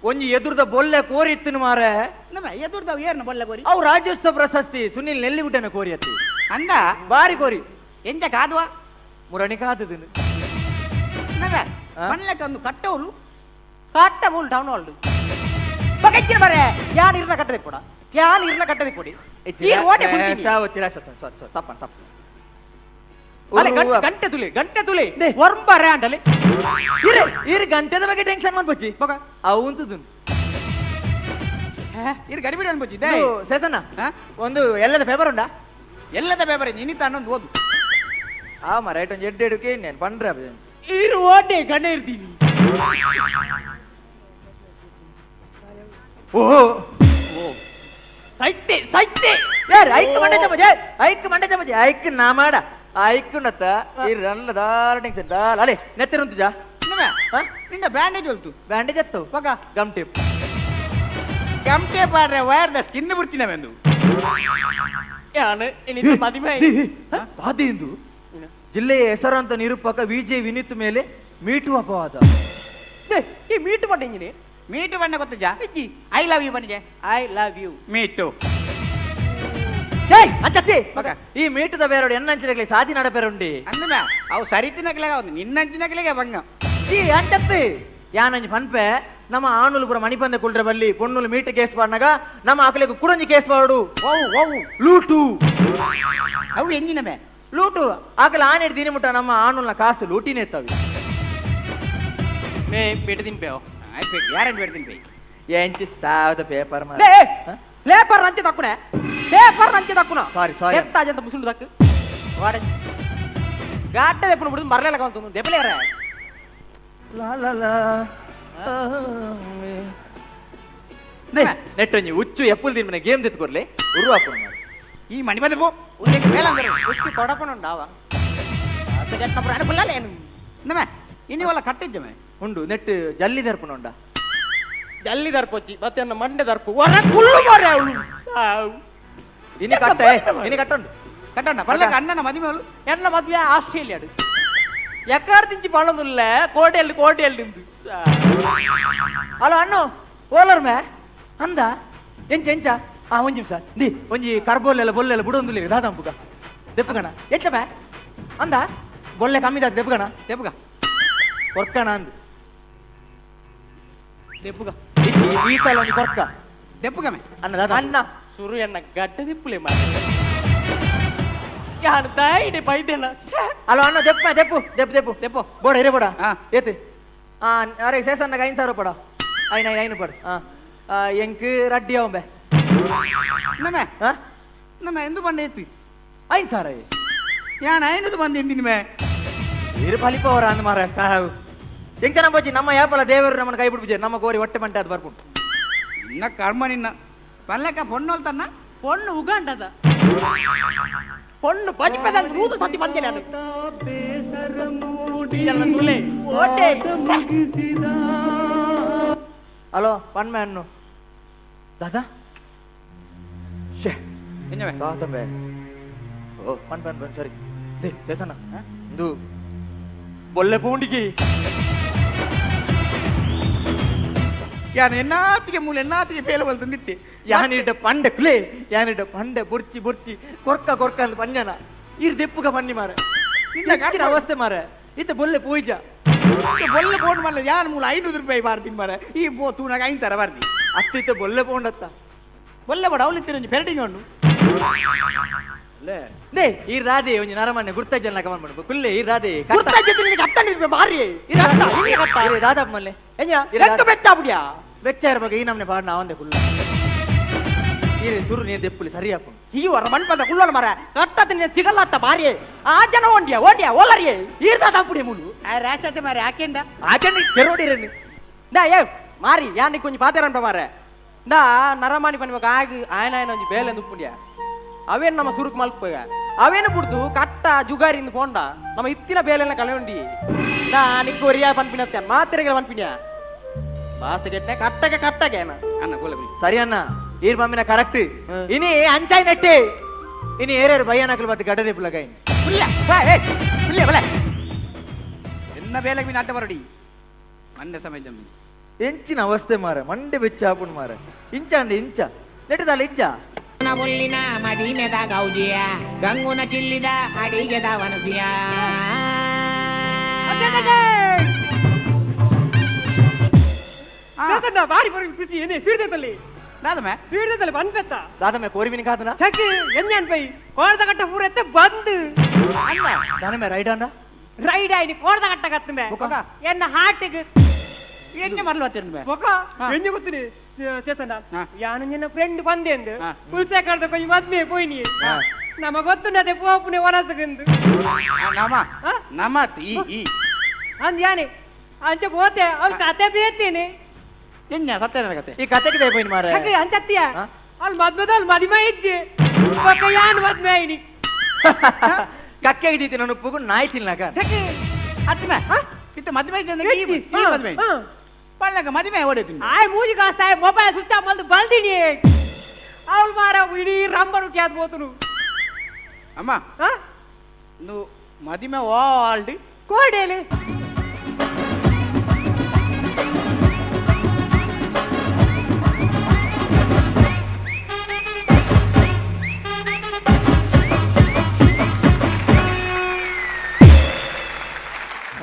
S12: ಒಂಜಿ ಎದುರ್ದ ಬೊಲ್ಲೆ ಕೋರಿ ಇತ್ತನು ಮಾರೆ
S10: ನಮ್ಮ ಎದುರ್ದ ಏರ್ನ ಬೊಲ್ಲೆ ಕೋರಿ
S12: ಅವು ರಾಜ್ಯೋತ್ಸವ ಪ್ರಶಸ್ತಿ ಸುನಿಲ್ ನೆಲ್ಲಿಗುಡ್ಡನ ಕೋರಿ ಅತ್ತಿ
S10: ಅಂದ
S12: ಬಾರಿ ಕೋರಿ
S10: ಎಂಜ ಕಾದುವ
S12: ಮುರಣಿ ಕಾದುದನು
S10: ಮನ್ಲಕ್ಕೆ ಒಂದು ಕಟ್ಟವಳು
S9: ಕಟ್ಟ ಮೂಲು ಟೌನ್ ಹಾಲ್ ಬಕೆಚ್ಚಿನ ಬರೆ ಯಾನ್ ಇರ್ನ ಕಟ್ಟದೆ ಪೋಡ ಯಾನ್ ಇರ್ನ ಕಟ್ಟದೆ ಪೋಡಿ ಈ ಓಟೆ ಕುಂತೀನಿ
S12: ತಪ್ಪ ತಪ್ಪ
S9: ಅಲೆ ಗಂಟೆ ತುಲಿ ಗಂಟೆ ತುಲಿ ವರ್ಂಬರೆ ಅಂಡಲೆ
S12: ಇರು ಇರು ಗಂಟೆದ ಬಗ್ಗೆ ಟೆನ್ಷನ್ ಮನ್ಪೊಚ್ಚಿ ಅವು ಉಂತುದು
S10: ಇರು ಗಡಿಬಿಡಿ ಅನ್ಪೊಚ್ಚಿ
S12: ಸೇಸಣ್ಣ ಒಂದು ಎಲ್ಲದ ಪೇಪರ್ ಉಂಡಾ
S10: ಎಲ್ಲದ ಪೇಪರ್ ನಿನ್ನಿತ ಅನ್ನೊಂದು ಓದು
S12: ಆ ಮರ ರೈಟ್ ಒಂದು ಎಡ್ಡು ಎಡುಕೆ నేను ಪಂಡ್ರೆ
S9: ಇರು ಓಟೆ ಗಂಡ ಇರ್ತೀನಿ
S12: ಓಹೋ
S9: ಸೈತೆ ಸೈತೆ
S12: ಯಾರು ಐಕ್ ಮಂಡೆ ಚಮಚ ಐಕ್ ಮಂಡೆ ಚಮಚ ಐಕ್ ನಾ ಮಾಡ ಐಕ್ಕುಂಡತ್ತ ಈ ರಲ್ಲ ದಾರ ಟೆನ್ಷನ್ ದಾಲ ಅಲೆ ನೆತ್ತೆರುಂತುಜಾ
S10: ನಿನ್ನ ಬ್ಯಾಂಡೇಜ್ ಹೊಲ್ತು
S12: ಬ್ಯಾಂಡೇಜ್ ಅತ್ತು
S10: ಪಕ್ಕ
S12: gum tape
S10: gum tape ಆದ್ರೆ wire the skin ಬಿಡ್ತೀನಿ ವೆಂದು
S9: ಯಾನು ಮದಿಮೆ
S12: ಬಾಧೆಂದು ಜಿಲ್ಲೆಯ ಹೆಸರಾಂತ ನಿರೂಪಕ ವಿಜೆ ವಿನೀತ್ ಮೇಲೆ ಮೀಟು ಅಪವಾದ.
S9: ಈ ಮೀಟು ಪಟ್ಟೆಂಜಿನಿ
S10: ಮೀಟು ಬಣ್ಣ ಗೊತ್ತಜಾ? I love you ಬನ್ನಿಗೆ.
S9: I love you
S10: meet
S12: ಜೈ ಅಂಚತ್ತಿ ಈ ಮೀಟುದ ಬೇರೋಡು ಎನ್ನಂಚಿನಗಲಿ ಸಾದಿ ನಡಪೆರುಂಡಿ
S10: ಅಂದಮೆ ಅವು ಸರಿ ತಿನ್ನಕ್ಲೆಗ ಒಂದು ನಿನ್ನಂಚಿನಕ್ಲೆಗೆ ಬಂಗ
S12: ಜಿ ಅಂಚತ್ತಿ ಯಾನಂಜಿ ಪನ್ಪೆ ನಮ್ಮ ಆಣುಲು ಪುರ ಮಣಿಪಂದೆ ಕುಲ್ರೆ ಬಲ್ಲಿ ಪೊಣ್ಣುಲು ಮೀಟು ಕೇಸ್ ಪಾಡ್ನಾಗ ನಮ್ಮ ಆಕಲೆಗ್ ಕುಡಂಜಿ ಕೇಸ್ ಪಾಡು
S10: ಓ ಓ
S12: ಲೂಟು
S10: ಅವು ಎಂಜಿನಮೆ
S12: ಲೂಟು ಆಕಲ ಆನೆಡ್ ದಿನ ಮುಟ್ಟ ನಮ್ಮ ಆಣುಲ್ನ ಕಾಸು ಲೂಟಿನೇ ತವಿ
S9: ಮೇ ಪೇಟೆ ತಿನ್ಪೇವು
S10: ಆಯ್ತು ಗ್ಯಾರಂಟಿ ಪೇಟೆ ತಿನ್ಪೇ
S12: ಎಂಚಿ ಸಾವಿರದ ಪೇಪರ್
S9: ಲೇ ಲೇಪರ್ ರಂಚೆ ತಕ್ಕುನೆ ಪೇಪರ್ ರಂಚೆ ತಕ್ಕುನ
S12: ಸಾರಿ ಸಾರಿ
S9: ಎತ್ತಾಜಂತ ಮುಸುಂಡು ತಕ್ಕು ವಾಡ ಗಾಟ ದೆಪ್ಪನ ಬಿಡುದು ಮರಲೆಲ್ಲ ಕಾಂತು ದೆಪ್ಪಲೇರ
S12: ಲಾ ಲಾ ಲಾ ನೆಟ್ಟಂಜಿ ಹುಚ್ಚು ಎಪ್ಪುಲ್ ದಿನ ಗೇಮ್ ತೆತ್ಕೊರ್ಲೆ ಉರು ಹಾಕೊಂಡು
S10: ಈ ಮಣಿ ಬಂದ ಪೋ
S9: ಹುಚ್ಚು ಕೊಡಪನ ಉಂಡಾವ
S10: ನಮೆ ಇನ್ನಿವಲ್ಲ ಕಟ್ಟಿದ್ದಮೆ
S12: ಉಂಡು ನೆಟ್ ಜಲ್ಲಿ ದರ್ಪಣ ಉಂಡ
S9: ಜಲ್ಲಿ ದರ್ಪೊಚ್ಚಿ ಮತ್ತೆ ಅನ್ನ ಮಂಡೆ ದರ್ಪು ಹೊರ ಕುಳ್ಳು ಮಾರೆ ಅವಳು ಸಾವು
S12: ಇನಿ ಕಟ್ಟೆ ಇನಿ ಕಟ್ಟುಂಡು
S10: ಕಟ್ಟಣ್ಣ ಬರ್ಲಕ್ಕ ಅಣ್ಣನ ಮದುವೆ ಅವಳು
S9: ಎನ್ನ ಮದುವೆ ಆಸ್ಟ್ರೇಲಿಯಾಡು ಎಕ್ಕಾಡ್ ತಿಂಚಿ ಪಣೊಂದುಲ್ಲ ಕೋಟೆಯಲ್ಲಿ ಕೋಟೆಯಲ್ಲಿ
S12: ಹಲೋ ಅಣ್ಣು ಓಲರ್ ಮೇ ಅಂದ ಎಂಚ ಎಂಚ ಆ ಒಂಜಿ ನಿಮಿಷ the ಒಂಜಿ ಕರ್ಬೋಲೆಲ್ಲ ಬೊಲ್ಲೆಲ್ಲ ಬುಡೊಂದುಲ್ಲ ದಾದಂಪುಗ ದೆಪ್ಪಗಣ ಎಂಚ ಮೇ ಅಂದ ಬೊಲ್ಲೆ ಕಮ್ಮಿದ ದೆಪ್ಪಗಣ ದೆಪ್ಪಗ ಕೊರ್ಕಣ ಅಂದು ದೆಪ್ಪುಗ ಈ ಸಲ ಒಂಜಿ ಕೊರ್ಕ
S10: ದೆಪ್ಪುಗಮೆ
S12: ಅಣ್ಣ ದಾದ
S9: ಅಣ್ಣ ಸುರು ಎನ್ನ ಗಡ್ಡ ದಿಪ್ಪುಲೆ ಮಾರ ಯಾನು ದಾಯಿಡೆ ಬೈದೆಲ್ಲ
S12: ಹಲೋ ಅಣ್ಣ ದೆಪ್ಪ ದೆಪ್ಪು ದೆಪ್ಪು ದೆಪ್ಪು ದೆಪ್ಪು ಬೋಡ ಇರೇ ಬೋಡ ಏತು ಆ ಅರೆ ಸೇಸನ್ನಗ 5,000 ಪಡ ಐನ ಐನ ಐನು ಪಡ ಆ ಎಂಕ್ ರಡ್ಡಿ ಅವಂಬೆ
S10: ನಮೆ ನಮೆ ಎಂದು ಬಂಡೆ ಏತು
S12: 5,000
S10: ಯಾನ್ ಐನದು ಬಂದೆ ಎಂದಿನ ಮೇ
S12: ಇರು ಫಲಿಪ ಅವರ ಅಂದ ಮಾರ ಸಾವು ಎಂಕ್ ಜನ ಬೋಜಿ ನಮ್ಮ ಯಾಪಲ ದೇವರು ನಮ್ಮನ್ನು ಕೈ ಬಿಡ್ಬಿಜೆ ನಮ್ಮ ಕೋರಿ ಹೊಟ್ಟೆ ಮಂಟೆ ಅದು ಬರ್ಪುಂಟು
S10: ನಿನ್ನ ಕರ್ಮ ನಿನ್ನ ಪಲ್ಲಕ್ಕ ಪೊಣ್ಣು ತನ್ನ
S9: ಪೊಣ್ಣು ಉಗಾಂಡದ ಪೊಣ್ಣು ಬಜಿಪದ ನೂದು ಸತಿ ಬಂದೆ ನಾನು ಓಟೆ
S12: ಹಲೋ ಪನ್ಮೆ ಅನ್ನು ದಾದಾ ಶೇ ದಾದಂಬೆ ಓ ಪನ್ ಪನ್ ಪನ್ ಸರಿ they ಸೇಸಣ್ಣ ಇಂದು ಬೊಲ್ಲೆ ಪೂಂಡಿಗೆ
S10: ಯಾನು ಎನ್ನಾತಿಗೆ ಮೂಲೆ ಎನ್ನಾತಿಗೆ ಬೇಲೆ ತಂದಿತ್ತೆ
S12: ಯಾನಿಡ್ಡ ಪಂಡೆ ಕುಲೆ ಯಾನಿಡ್ಡ ಪಂಡೆ ಬುರ್ಚಿ ಬುರ್ಚಿ ಕೊರ್ಕ ಕೊರ್ಕ ಅಂತ ಪಂಜನ ಇರ್ ದೆಪ್ಪುಗ ಬನ್ನಿ ಮಾರ ನಿನ್ನ ಅವಸ್ಥೆ ಮಾರ ಇತ್ತ ಬೊಲ್ಲೆ ಪೂಜ
S10: ಬೊಲ್ಲೆ ಪೋಂಡ್ ಮಲ್ಲ ಯಾನ್ ಮೂಲ 500 ರೂಪಾಯಿ ಬಾರ್ತೀನಿ ಮಾರ ಈ ಬೋ ತೂನಾಗ 5,000 ಬಾರ್ದಿ
S12: ಅತ್ತಿತ್ತ ಬೊಲ್ಲೆ ಪೋಂಡತ್ತ
S10: ಬೊಲ್ಲೆ ಬೋಡ ಅವಳು ಪೆರಟಿಂಗ್ ಉಂಡು
S12: they ಈ ರಾಧೆ ಒಂಜಿ ನರಮನೆ ಗುರ್ತಜ್ಜನ ಕಮನ್ ಮಾಡ್ಬೇಕು ಕುಲ್ಲೆ ಈ ರಾಧೆ
S9: ಬಾರಿ
S12: ದಾದಪ್ಪ ಮಲ್ಲೆ
S9: ಬೆಚ್ಚ ಬಿಡಿಯಾ
S12: ಬೆಚ್ಚ ಇರ್ಬೇಕು ಈ ನಮ್ನೆ ಪಾಡ್ ನಾವಂದೆ ಕುಲ್ಲ ಈರೆ ಸುರು ನೀ ದೆಪ್ಪುಲಿ ಸರಿ ಹಾಕು
S9: ಈ ವರ ಮಣ್ಪದ ಕುಳ್ಳೋಣ ಮರ ಕಟ್ಟದ ನೀ ತಿಗಲಾಟ ಬಾರಿ ಆ ಜನ ಓಂಡಿಯ ಓಂಡಿಯ ಓಲರಿಯೇ
S12: ಈರ್ದಾದ ಹಾಪುಡಿ ಮೂಲು
S10: ಆ ರಾಶತೆ ಮಾರಿ ಆಕೆಂಡ
S12: ಆಕೆಂಡ ಕೆರೋಡಿರನ್ನು
S9: ದಾ ಏ ಮಾರಿ ಯಾನಿ ಕೊಂಚ ಪಾತೆರಂಟ ಮಾರೆ ದಾ ನರಮಾಣಿ ಪನ್ನಿವಾಗ ಆಗಿ ಆಯನ ಆಯನ ಒಂಜಿ ಬೇಲೆ ಉಪ್ಪುಂಡಿಯ ಅವೇನು ನಮ್ಮ ಸುರುಕ್ ಮಲ್ಪಗ ಅವೇನು ಬಿಡ್ದು ಕಟ್ಟ ಜುಗಾರಿಂದ ಪೋಂಡ ನಮ್ಮ ಇತ್ತಿನ ಬೇಲೆಲ್ಲ ಕಳೆಯುಂಡಿ ದಾ ನಿಕ್ಕು ಒರಿಯ ಪನ್ಪಿನತ್ತೆ ಮಾತ್ರೆಗಳ ಪನ್ಪಿನಿಯ ಬಾಸಗೆಟ್ಟೆ ಕಟ್ಟಗೆ ಕಟ್ಟಗೆ
S10: ಅಣ್ಣ ಗೋಲ
S12: ಸರಿ ಅಣ್ಣ ಈರ್ ಮಮ್ಮಿನ ಕರೆಕ್ಟ್ ಇನಿ ಅಂಚಾಯ್ ನೆಟ್ಟೆ ಇನಿ ಏರೇರು ಭಯನಕಲು ಬತ್ತು ಗಡ್ಡದೆ ಪುಲಗೈನ್
S10: ಎನ್ನ ಬೇಲೆಗೆ ಮೀನು ಅಡ್ಡ ಬರಡಿ ಮಂಡೆ ಸಮಯ ಜಮ್ಮಿ
S12: ಎಂಚಿನ ಅವಸ್ಥೆ ಮಾರ ಮಂಡೆ ಬೆಚ್ಚ ಹಾಪುಣ್ ಮಾರ ಇಂಚ ಅಂಡೆ ಇಂಚ ನೆಟ್ಟದಲ್ಲ ಇಂಚ
S14: ಬೊಲ್ಲಿನ ಮದಿಮೆದ ಗೌಜಿಯ ಗಂಗುನ ಚಿಲ್ಲಿದ ಅಡಿಗೆದ ವನಸಿಯ
S9: ಬಾರಿ ಬರಿ ಖುಷಿ ಏನೇ ಫೀಡ್ದಲ್ಲಿ
S10: ದಾದಮೆ
S9: ಫೀಡ್ದಲ್ಲಿ ಬಂದ್ಬೆತ್ತ
S12: ದಾದಮೆ ಕೋರಿಮಿನ ಕಾದನ
S9: ಚಕ್ಕಿ ಎಂಜನ್ ಪೈ ಕೋರ್ದ ಕಟ್ಟ ಪೂರ ಎತ್ತೆ ಬಂದು
S12: ದಾನಮೆ ರೈಡ್ ಅಣ್ಣ
S9: ರೈಡ್ ಆಯ್ನಿ ಕೋರ್ದ ಕಟ್ಟ ಕತ್ತಮೆ ಎನ್ನ ಹಾರ್ಟಿಗೆ
S10: ಎಣ್ಣೆ ಮರಲು ಹತ್ತಿರ
S9: ಬೊಕ ಎಣ್ಣೆ ಗೊತ್ತಿನಿ ಚೇತನ ಯಾನು ನಿನ್ನ ಫ್ರೆಂಡ್ ಬಂದೆ ಎಂದು ಪುಲ್ಸೆ ಕಡ್ದ ಕೊಯ್ ಮದ್ಮೆ ಪೋಯ್ನಿ ನಮ ಗೊತ್ತುಂಡದೆ ಪೋಪುನೆ ವನಸಗಂದು
S10: ನಮ ನಮ ಈ ಈ
S9: ಅಂದ್ ಯಾನೆ ಅಂಚೆ పోతే ಅವ್ಳು ಕತೆ ಬೇತೀನಿ
S10: ಎಣ್ಣೆ ಸತ್ಯ ಕತೆ
S12: ಈ ಕತೆಗೆ ಪೋಯ್ನಿ ಮಾರ
S9: ಹಾಗೆ ಅಂಚತ್ತಿಯ ಅವ್ಳು ಮದ್ಮೆದ ಅವ್ಳು ಮದಿಮ ಇಜ್ಜೆ ಬೊಕ ಯಾನ್ ಮದ್ಮೆ ಆಯ್ನಿ
S12: ಕಕ್ಕೆಗೆ ದೀತಿನ ನುಪ್ಪುಗು ನಾಯಿ ತಿನ್ನಾಕ
S10: ಅತ್ತಮೆ ಇತ್ತ ಮದುವೆ ಈ ಮದುವೆ ಪಣ್ಣಗ ಮದುವೆ ಓಡೈತಿ
S11: ಆಯ್ ಮೂಜಿ ಕಾಸ್ತಾಯ್ ಮೊಬೈಲ್ ಸ್ವಿಚ್ ಆಫ್ ಮಲ್ದು ಬಲ್ದಿನಿ ಅವಳು ಮಾರ ಇಡೀ ರಂಬರು ಕ್ಯಾದ್ ಬೋತನು
S10: ಅಮ್ಮ నువ్వు మదిమే ఓల్డ్
S11: ಕೋಡೇಲಿ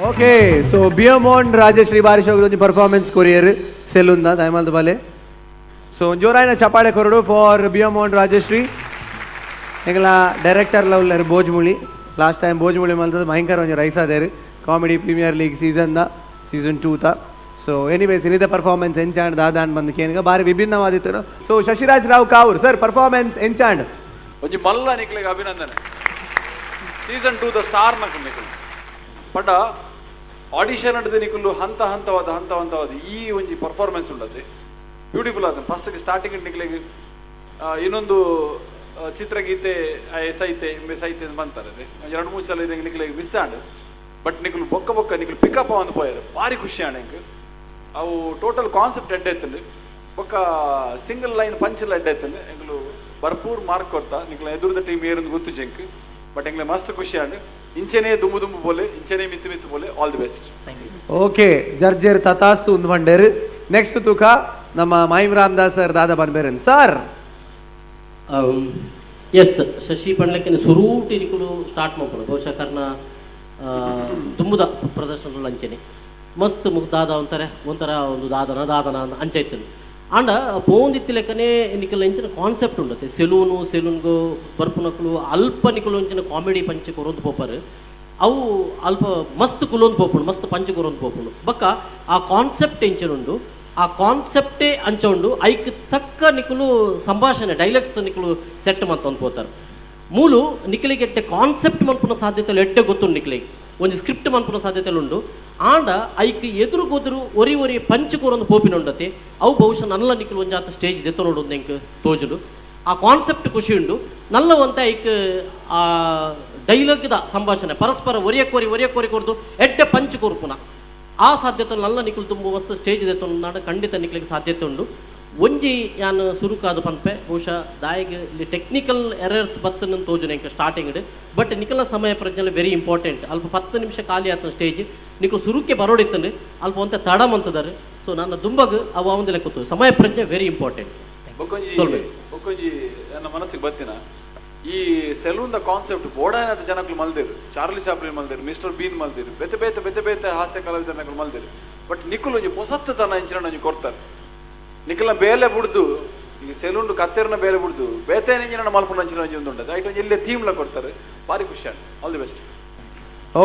S3: ಓಕೆ ಸೊ ಬಿಯಮೋನ್ ರಾಜಶ್ರೀ ಬಾರಿಶೋಗದೊಂಜಿ ಪರ್ಫಾರ್ಮೆನ್ಸ್ ಕೊರಿಯರ್ ಸೆಲುಂದ ದಯಮಾಲ್ದು ಬಾಲೆ. ಸೊ ಜೋರಾಯಿನ ಚಪಾಳೆ ಕೊರಡು ಫಾರ್ ಬಿಯಮೋನ್ ರಾಜಶ್ರೀ. ಎಂಗಲ ಡೈರೆಕ್ಟರ್ ಲವ್ಲರ್ ಭೋಜ್ಮುಳಿ. ಲಾಸ್ಟ್ ಟೈಮ್ ಭೋಜ್ಮುಳಿ ಮಲ್ತದ ಭಯಂಕರ ಒಂಜಿ ರೈಸ್ ಆದೇರು comedy premier league season the season 2 ತ. ಸೊ ಎನಿವೇಸ್ ಇನ್ನಿತ ಪರ್ಫಾರ್ಮೆನ್ಸ್ ಎಂಚಾಂಡ್ ದಾದಾಂಡ್ ಬಂದು ಕೇನ್ಗ ಬಾರಿ ವಿಭಿನ್ನವಾದಿತ್ತು. So Shashiraj Rao Kavoor sir performance ಎಂಚಾಂಡ್
S5: ಒಂಜಿ ಮಲ್ಲ ನಿಕ್ಲೆಗ್ ಅಭಿನಂದನೆ. ಸೀಸನ್ 2 the star ನಕುಲು ನಿಕುಲು ಪಂಡ ಆಡಿಷನ್ ನಡೆದ ನಿಕುಲು ಹಂತ ಹಂತವಾದ ಹಂತ ಹಂತವಾದ ಈ ಒಂಜಿ ಪರ್ಫಾರ್ಮೆನ್ಸ್ ಉಂಡತೆ ಬ್ಯೂಟಿಫುಲ್ ಆದ. ಫಸ್ಟ್ ಸ್ಟಾರ್ಟಿಂಗ್ ನಿಕ್ಲೆಗ್ ಇನ್ನೊಂದು ಚಿತ್ರಗೀತೆ ಸೈತೆ ಸೈತೆ ಅಂತ ಬಂತಾರೆ ಎರಡು ಮೂರು ಸಲ ನಿಕ್ಲೆಗ್ ಮಿಸ್ ಆಂಡ್. ಬಟ್ ನಿಕುಲು ಬೊಕ್ಕ ಬೊಕ್ಕ ನಿಕುಲು ಪಿಕಪ್ ಆವಂದು ಪೋಯಾರು ಭಾರಿ ಖುಷಿ ಆಂಡ್ ಎಂಕ್. ಅವು ಟೋಟಲ್ ಕಾನ್ಸೆಪ್ಟ್ ಎಡ್ಡೆ ಎತ್ತಂಡು ಬೊಕ್ಕ ಸಿಂಗಲ್ ಲೈನ್ ಪಂಚ್ ಎಡ್ಡೆ ಎತ್ತಂಡು ಎಂಕುಲು ಭರ್ಪೂರ್ ಮಾರ್ಕ್ ಕೊರ್ತಾ ನಿಕ್ಲ ಎದುರುದ ಟೀಮ್ ಏರಂದು ಗೊತ್ತು ಜೆಂಕ್. ಬಟ್ ಎಂಗ್ಲೆ ಮಸ್ತ್ ಖುಷಿ ಆಂಡ್. ಇಂಚೆನೇ ದುಂಬು ದುಂಬು ಬೋಲೆ ಇಂಚೆನೇ ಮಿತ್ತು ಮಿತ್ತು ಬೋಲೆ. All the best.
S3: Okay ಜರ್ಜರ್ ತಥಾಸ್ತು ಉಂದು ಬಂಡೇರು. ನೆಕ್ಸ್ಟ್ ತೂಕ ನಮ್ಮ ಮಹಿಮ್ ರಾಮದಾಸ್ ಸರ್ ದಾದಾ ಬನ್ಬೇರನ್ ಸರ್.
S4: ಎಸ್ ಶಶಿ ಪಂಡ್ಲಕ್ಕೆ ಸುರೂಟಿ ನಿಕುಲು ಸ್ಟಾರ್ಟ್ ಮಾಡ್ಕೊಂಡು ಬಹುಶಃ ಕರ್ನ ತುಂಬುದ ಪ್ರದರ್ಶನಗಳು ಅಂಚೆನೆ ಮಸ್ತ್ ದಾದ ಒಂಥರ ಒಂಥರ ಒಂದು ದಾದನ ದಾದನ ಅಂಚೈತನು. ಆಂಡ ಪೋಂದಿತ್ತಿ ಲೆಕ್ಕನೆ ನಿಕಲ್ ಎಂಚಿನ ಕಾನ್ಸೆಪ್ಟ್ ಉಂಡತೆ ಸೆಲೂನು ಸೆಲೂನ್ಗು ಬರ್ಪುನಕುಲು ಅಲ್ಪ ನಿಕುಲು ಎಂಚಿನ ಕಾಮಿಡಿ ಪಂಚ್ ಕೊರೊಂದು ಪೋಪರು ಅವು ಅಲ್ಪ ಮಸ್ತ್ ಕುಲೊಂದು ಪೋಪುಂಡು ಮಸ್ತ್ ಪಂಚ್ ಕೊರೊಂದು ಪೋಪುಂಡು. ಬೊಕ್ಕ ಆ ಕಾನ್ಸೆಪ್ಟ್ ಎಂಚಿನ ಉಂಡು ಆ ಕಾನ್ಸೆಪ್ಟೇ ಅಂಚ ಉಂಡು ಐಕ್ ತಕ್ಕ ನಿಕುಲು ಸಂಭಾಷಣೆ ಡೈಲಾಗ್ಸ್ ನಿಕುಲು ಸೆಟ್ ಮಂತೊಂದು ಪೋತಾರೆ. ಮೂಲು ನಿಕಲಿಗೆ ಎಡ್ಡೆ ಕಾನ್ಸೆಪ್ಟ್ ಮನ್ಪುನ ಸಾಧ್ಯತೆలు ಎಡ್ಡೆ ಗೊತ್ತುಂಡು ನಿಕಲಿಗೆ ಒಂಜಿ ಸ್ಕ್ರಿಪ್ಟ್ ಮನ್ಪುನ ಸಾಧ್ಯತೆలు ಉಂಡು. ಆಂಡ ಐಕ್ ಎದುರು ಗೊದುರು ಒರಿ ಒರಿ ಪಂಚ್ ಕೊರೊಂದು ಪೋಪಿನ ಉಂಡತೆ ಅವು ಬಹುಶಃ ನಲ್ಲ ನಿಕುಲು ಒಂಜಾತ ಸ್ಟೇಜ್ ದೆತ್ತ ನೋಡೋದು ಎಂಕ್ ತೋಜುಡು. ಆ ಕಾನ್ಸೆಪ್ಟ್ ಖುಷಿ ಉಂಡು ನಲ್ಲ ಒಂತ ಐಕ್ ಆ ಡೈಲಾಗ್ದ ಸಂಭಾಷಣೆ ಪರಸ್ಪರ ಒರಿಯ ಕೋರಿ ಒರಿಯ ಕೋರಿ ಕೊರ್ದು ಎಡ್ಡೆ ಪಂಚ್ ಕೊರ್ಪುನ ಆ ಸಾಧ್ಯತೆ ನಲ್ಲ ನಿಕುಲು ತುಂಬ ವಸ್ತು ಸ್ಟೇಜ್ ದೆತ್ತೊಂದು ಖಂಡಿತ ನಿಕ್ಲಿಗೆ ಸಾಧ್ಯತೆ ಉಂಡು. ಒಂಜಿ ಯಾನ್ ಸುರುಕಾದ ಪನ್ಪೆ ಬಹುಶಃ ದಾಯಿಗೆ ಇಲ್ಲಿ ಟೆಕ್ನಿಕಲ್ ಎರರ್ಸ್ ಬತ್ತನ ತೋಜುನ ಎಂಕ ಸ್ಟಾರ್ಟಿಂಗ್ ಬಟ್ ನಿಕಲ ಸಮಯ ಪ್ರಜ್ಞೆ ವೆರಿ ಇಂಪಾರ್ಟೆಂಟ್. ಅಲ್ಪ 10 ನಿಮಿಷ ಖಾಲಿ ಆತನ ಸ್ಟೇಜ್ ನಿಕುಲು ಸುರುಕ್ಕೆ ಬರೋಡಿತ್ತಂಡು ಅಲ್ಪ ಒಂತೆ ತಡ ಮಂತದಾರೆ. ಸೊ ನನ್ನ ದುಂಬಗ್ ಅವ ಒಂದು ಲೆಕ್ಕತ್ತು ಸಮಯ ಪ್ರಜ್ಞೆ ವೆರಿ ಇಂಪಾರ್ಟೆಂಟ್.
S5: ಬೊಕ್ಕೊಂಜಿ ನನ್ನ ಮನಸ್ಸಿಗೆ ಬತ್ತಿನ ಈ ಸೆಲೂನ್ the concept ಬೋಡಾಯನದ ಜನಗಳು ಮಲ್ದಿರು, ಚಾರ್ಲಿ ಚಾಪ್ಲಿನ್ ಮಲ್ದಿರು, ಮಿಸ್ಟರ್ ಬೀನ್ ಮಲ್ದಿರು, ಬೇತೆ ಬೇತೆ ಬೇತೆ ಬೇತೆ ಹಾಸ್ಯ ಕಲಾವಿದನಗಳು ಮಲ್ದಿರು. ಬಟ್ ನಿಕುಲು ಒಂಜಿ ಪೊಸತ್ತು ತನ ಇಂಚಿನ ಒಂಜಿ ಕೊರ್ತಾರೆ. ನಿಕಲ ಬೇಲೆ ಬುಡ್ದು ಈ ಸೆಲೂನ್ ಕತ್ತೆರ್ನ ಬೇಲೆ ಬುಡ್ದು ಬೇತೆ ಇಂಜಿನ ಮಲ್ಪುನ ಅಂಚಿನ ಒಂಜಿ ಒಂದು ಉಂಟು ಐಟ್ ಒಂಜಿ ಇಲ್ಲೇ ಥೀಮ್ಲ ಕೊಡ್ತಾರೆ. ಭಾರಿ ಖುಷಿ ಆಂಡ್. All the best.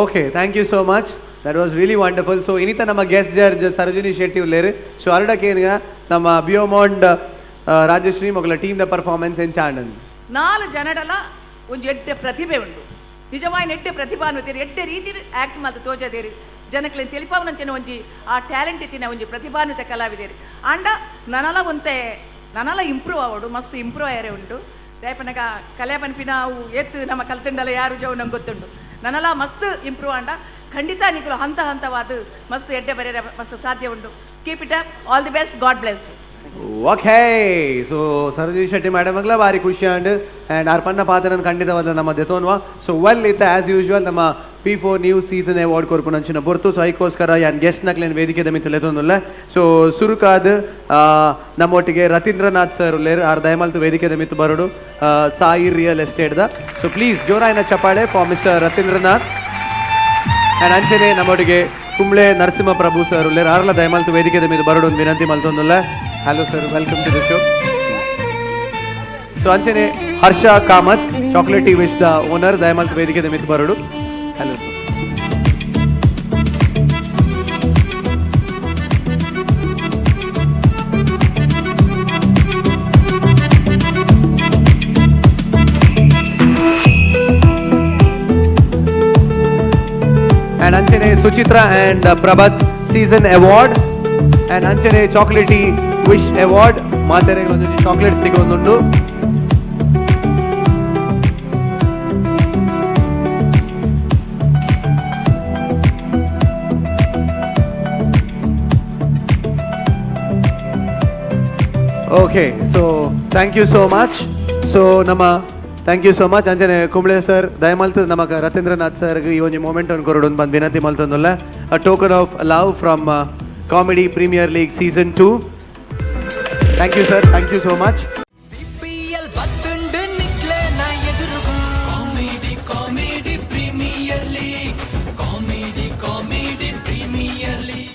S3: Okay thank you so much. That was really wonderful. So ಇನ್ನಿತ ನಮ್ಮ ಗೆಸ್ಟ್ ಜಡ್ಜ್ ಸರೋಜಿನಿ ಶೆಟ್ಟಿ ಉಲ್ಲೇರು. ಸೊ ಅರಡಕೇನ್ಗ ನಮ್ಮ ಬಿಯೋಮಾಂಡ್ ರಾಜಶ್ರೀ ಮೊಗಲ ಟೀಮ್ the performance ಎಂಚಾಂಡ್.
S6: 4 ಜನಡಲ ಒಂಜಿ ಎಡ್ಡೆ ಪ್ರತಿಭೆ ಉಂಡು. ನಿಜವಾಯಿನ ಎಡ್ಡೆ ಪ್ರತಿಭಾನ್ವಿತರು ಎಡ್ಡೆ ರೀತಿ ಆ್ಯಕ್ಟ್ ಮಲ್ತ ತೋಜದೇರಿ ಜನಕ್ಲೆನ್ ತೆಲಿಪಾವನಂಚಿನ ಒಂಜಿ ಆ ಟ್ಯಾಲೆಂಟ್ ಇತ್ತಿನ ಒಂಜಿ ಪ್ರತಿಭಾನ್ವಿತ ಕಲಾವಿದೇರಿ. ಆಂಡ ನನಲ ಒಂತೆ ನನಲ ಇಂಪ್ರೂವ್ ಆವಡು ಮಸ್ತ್ ಇಂಪ್ರೂವ್ ಆಯರೆ ಉಂಟು. ದಯಪನಗ ಕಲೆ ಪನ್ಪಿನ ಅವು ಏತ್ ನಮ್ಮ ಕಲ್ತುಂಡಲ ಯಾರು ಜವು ನಂಗೆ ಗೊತ್ತುಂಡು. ನನಲ ಮಸ್ತ್ ಇಂಪ್ರೂವ್ ಆಂಡ ಖಂಡಿತ ನಿಕುಲು ಹಂತ ಹಂತವಾದ ಮಸ್ತ್ ಎಡ್ಡೆ ಬರೆಯರೆ ಮಸ್ತ್ ಸಾಧ್ಯ ಉಂಟು. Keep it up. All the best. God bless.
S3: Okay so Sarojini Shetty madam ಅಗ್ಲ ಭಾರಿ ಖುಷಿ ಆಂಡ್ ಆ್ಯಂಡ್ ಆರ್ ಪನ್ನ ಪಾತ್ರನ ಖಂಡಿತವಾದ ನಮ್ಮ ದೆತೋನ್ವ. ಸೊ ವೆಲ್ ಇತ್ತ ಆ್ಯಸ್ ಯೂಶುವಲ್ ನಮ್ಮ P4 news season award ಕೊರ್ಪುನಂಚಿನ ಬೊರ್ತು. ಸೊ ಐಕೋಸ್ಕರ ಯಾನ್ ಗೆಸ್ಟ್ ನಕ್ಲೇನ್ ವೇದಿಕೆ ಮಿತ್ತ ಲೆತೊಂದುಲ್ಲ. ಸೊ ಸುರುಕಾದ್ ನಮ್ಮೊಟ್ಟಿಗೆ ರತೀಂದ್ರನಾಥ್ ಸರ್ ಉಲ್ಲೇರು ಆರ್ ದಯಮಲ್ತು ವೇದಿಕೆ ಮಿತ್ತು ಬರೋಡು Sai real estate the. So please ಜೋರಾಯಿನ ಚಪಾಳೆ ಫಾರ್ ಮಿಸ್ಟರ್ ರತೀಂದ್ರನಾಥ್. ಆ್ಯಂಡ್ ಅಂಚನೆ ನಮ್ಮೊಟ್ಟಿಗೆ ಕುಂಬ್ಳೆ ನರಸಿಂಹ ಪ್ರಭು ಸರ್ ಉಲ್ಲೇರು ಆರ್ಲ ದಯಮಲ್ತು ವೇದಿಕೆ ಮಿತ್ತು ಬರೋಡು ಒಂದು ವಿನಂತಿ ಮಲ್ತೊಂದುಲ್ಲ. Hello sir, welcome to the show. So ಅಂಚನೆ Harsha Kamath chocolatey wish the owner ದಯಮಲ್ತು ವೇದಿಕೆ ಮಿತ್ತು ಬರೋಡು. Hello sir. And ಅಂಚನೆ Suchitra and Prabhat season award and ಅಂಚನೆ ಚಾಕ್ಲೇಟಿ ವಿಶ್ ಅವಾರ್ಡ್ ಮಾತೆರೆಗಳೊಂದು ಚಾಕ್ಲೇಟ್ಸ್ ತೆಗೊಂದುಂಡು. Okay, so thank you so much. So ನಮ್ಮ thank you so much ಅಂಚನೆ ಕುಂಬ್ಳೆ ಸರ್, ದಯಮಲ್ತ್ ನಮಕ ರತೀಂದ್ರನಾಥ್ ಸರ್ ಈ ಒಂಜಿ ಮೊಮೆಂಟ್ ಅನ್ನು ಕೊರಡು ಬಂದು ವಿನಂತಿ ಮಲ್ತೊಂದುಲ್ಲ. A token of love from Comedy Premier League season 2. Thank you sir, thank you so much.